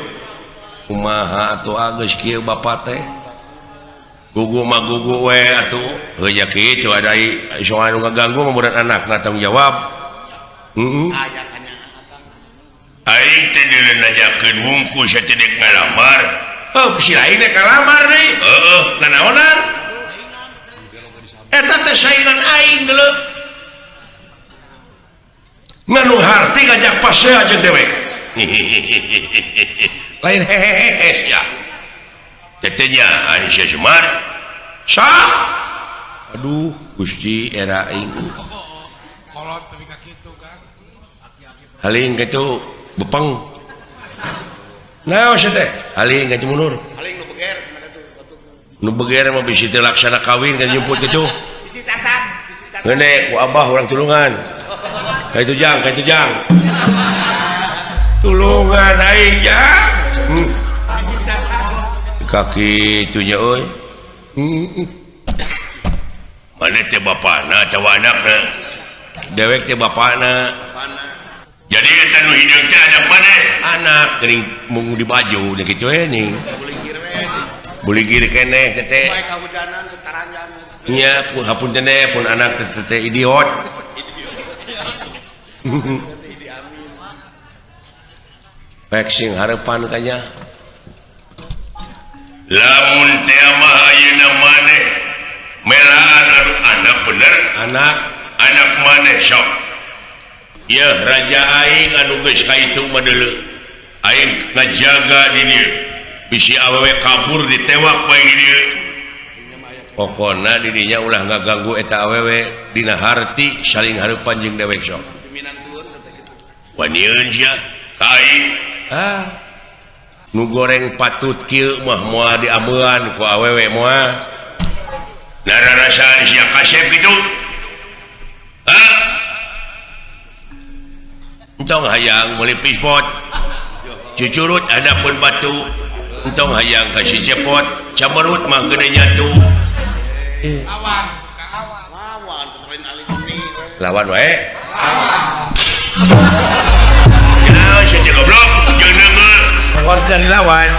S1: kumaha atuh geus kieu bapa teh gugu mah gugu we atuh heuh nya kitu ada soal nu ngaganggu mah budak anakna tanggung jawab. Heeh.
S2: Aing teh deuleu nanyakeun wungkul sia teh dek ngalamar.
S1: Oh, si lain dek ngalamar deui.
S2: Heeh,
S1: nanaonan? Eta teh saingan aing deuleu. Nganu harti ngajak pasea jeung dewek. Lain hehehe ya.
S2: Tetenya anu sia Semar.
S1: Sa. Aduh, Gusti era aing.
S3: Kolot tapi ka kitu kan.
S1: Haling kitu bepeng. Naon sia teh? Haling ka mundur.
S6: Haling nu beger cenah kitu.
S1: Nu beger mah bisi teu laksana kawin kan jemput kitu.
S6: Bisi cacat, bisi cacat.
S1: Ngeune ku abah urang tulungan. Ka itu jang, ka itu jang. Tulungan aing jang. Kaki itunya euy.
S2: Mana teh bapana atawa anakna?
S1: Dewek teh bapana.
S2: Jadi eta nu hideung teh anak maneh?
S1: Anak geuning mung di baju nya kitu we ning. Buligir keneh teh teh.
S6: Bae kahujanan teu taranjang.
S1: Nya hapunten teh pun anak teh teh idiot. Pek sing hareupan kanya.
S2: Lamun teh mah ayeuna maneh melaan anu anak bener,
S1: anak
S2: anak maneh sok. Yeuh raja aing anu geus ka itu mah deuleu. Aing ngajaga di dieu. Bisi awewe kabur ditewak bae di dieu.
S1: Pokona di dinya ulah ngaganggu eta awewe dina harti saling hareupan jeung dewek sok.
S2: Wanieun sia ka aing.
S1: Ah. Nu goreng patut kieu mah moal diameuan ku awewe moal.
S2: Nararasaan sia kasep kitu. Hah?
S1: Entong hayang meuli pispot. Cucurut handapeun batu. Entong hayang ka si cepot, camerut mah gede nyatu.
S3: Lawan kawan.
S6: Lawan selain ahli seni.
S1: Lawan wae.
S2: Ya, sia goblok, jeung deungeun.
S1: Lawan dari lawan.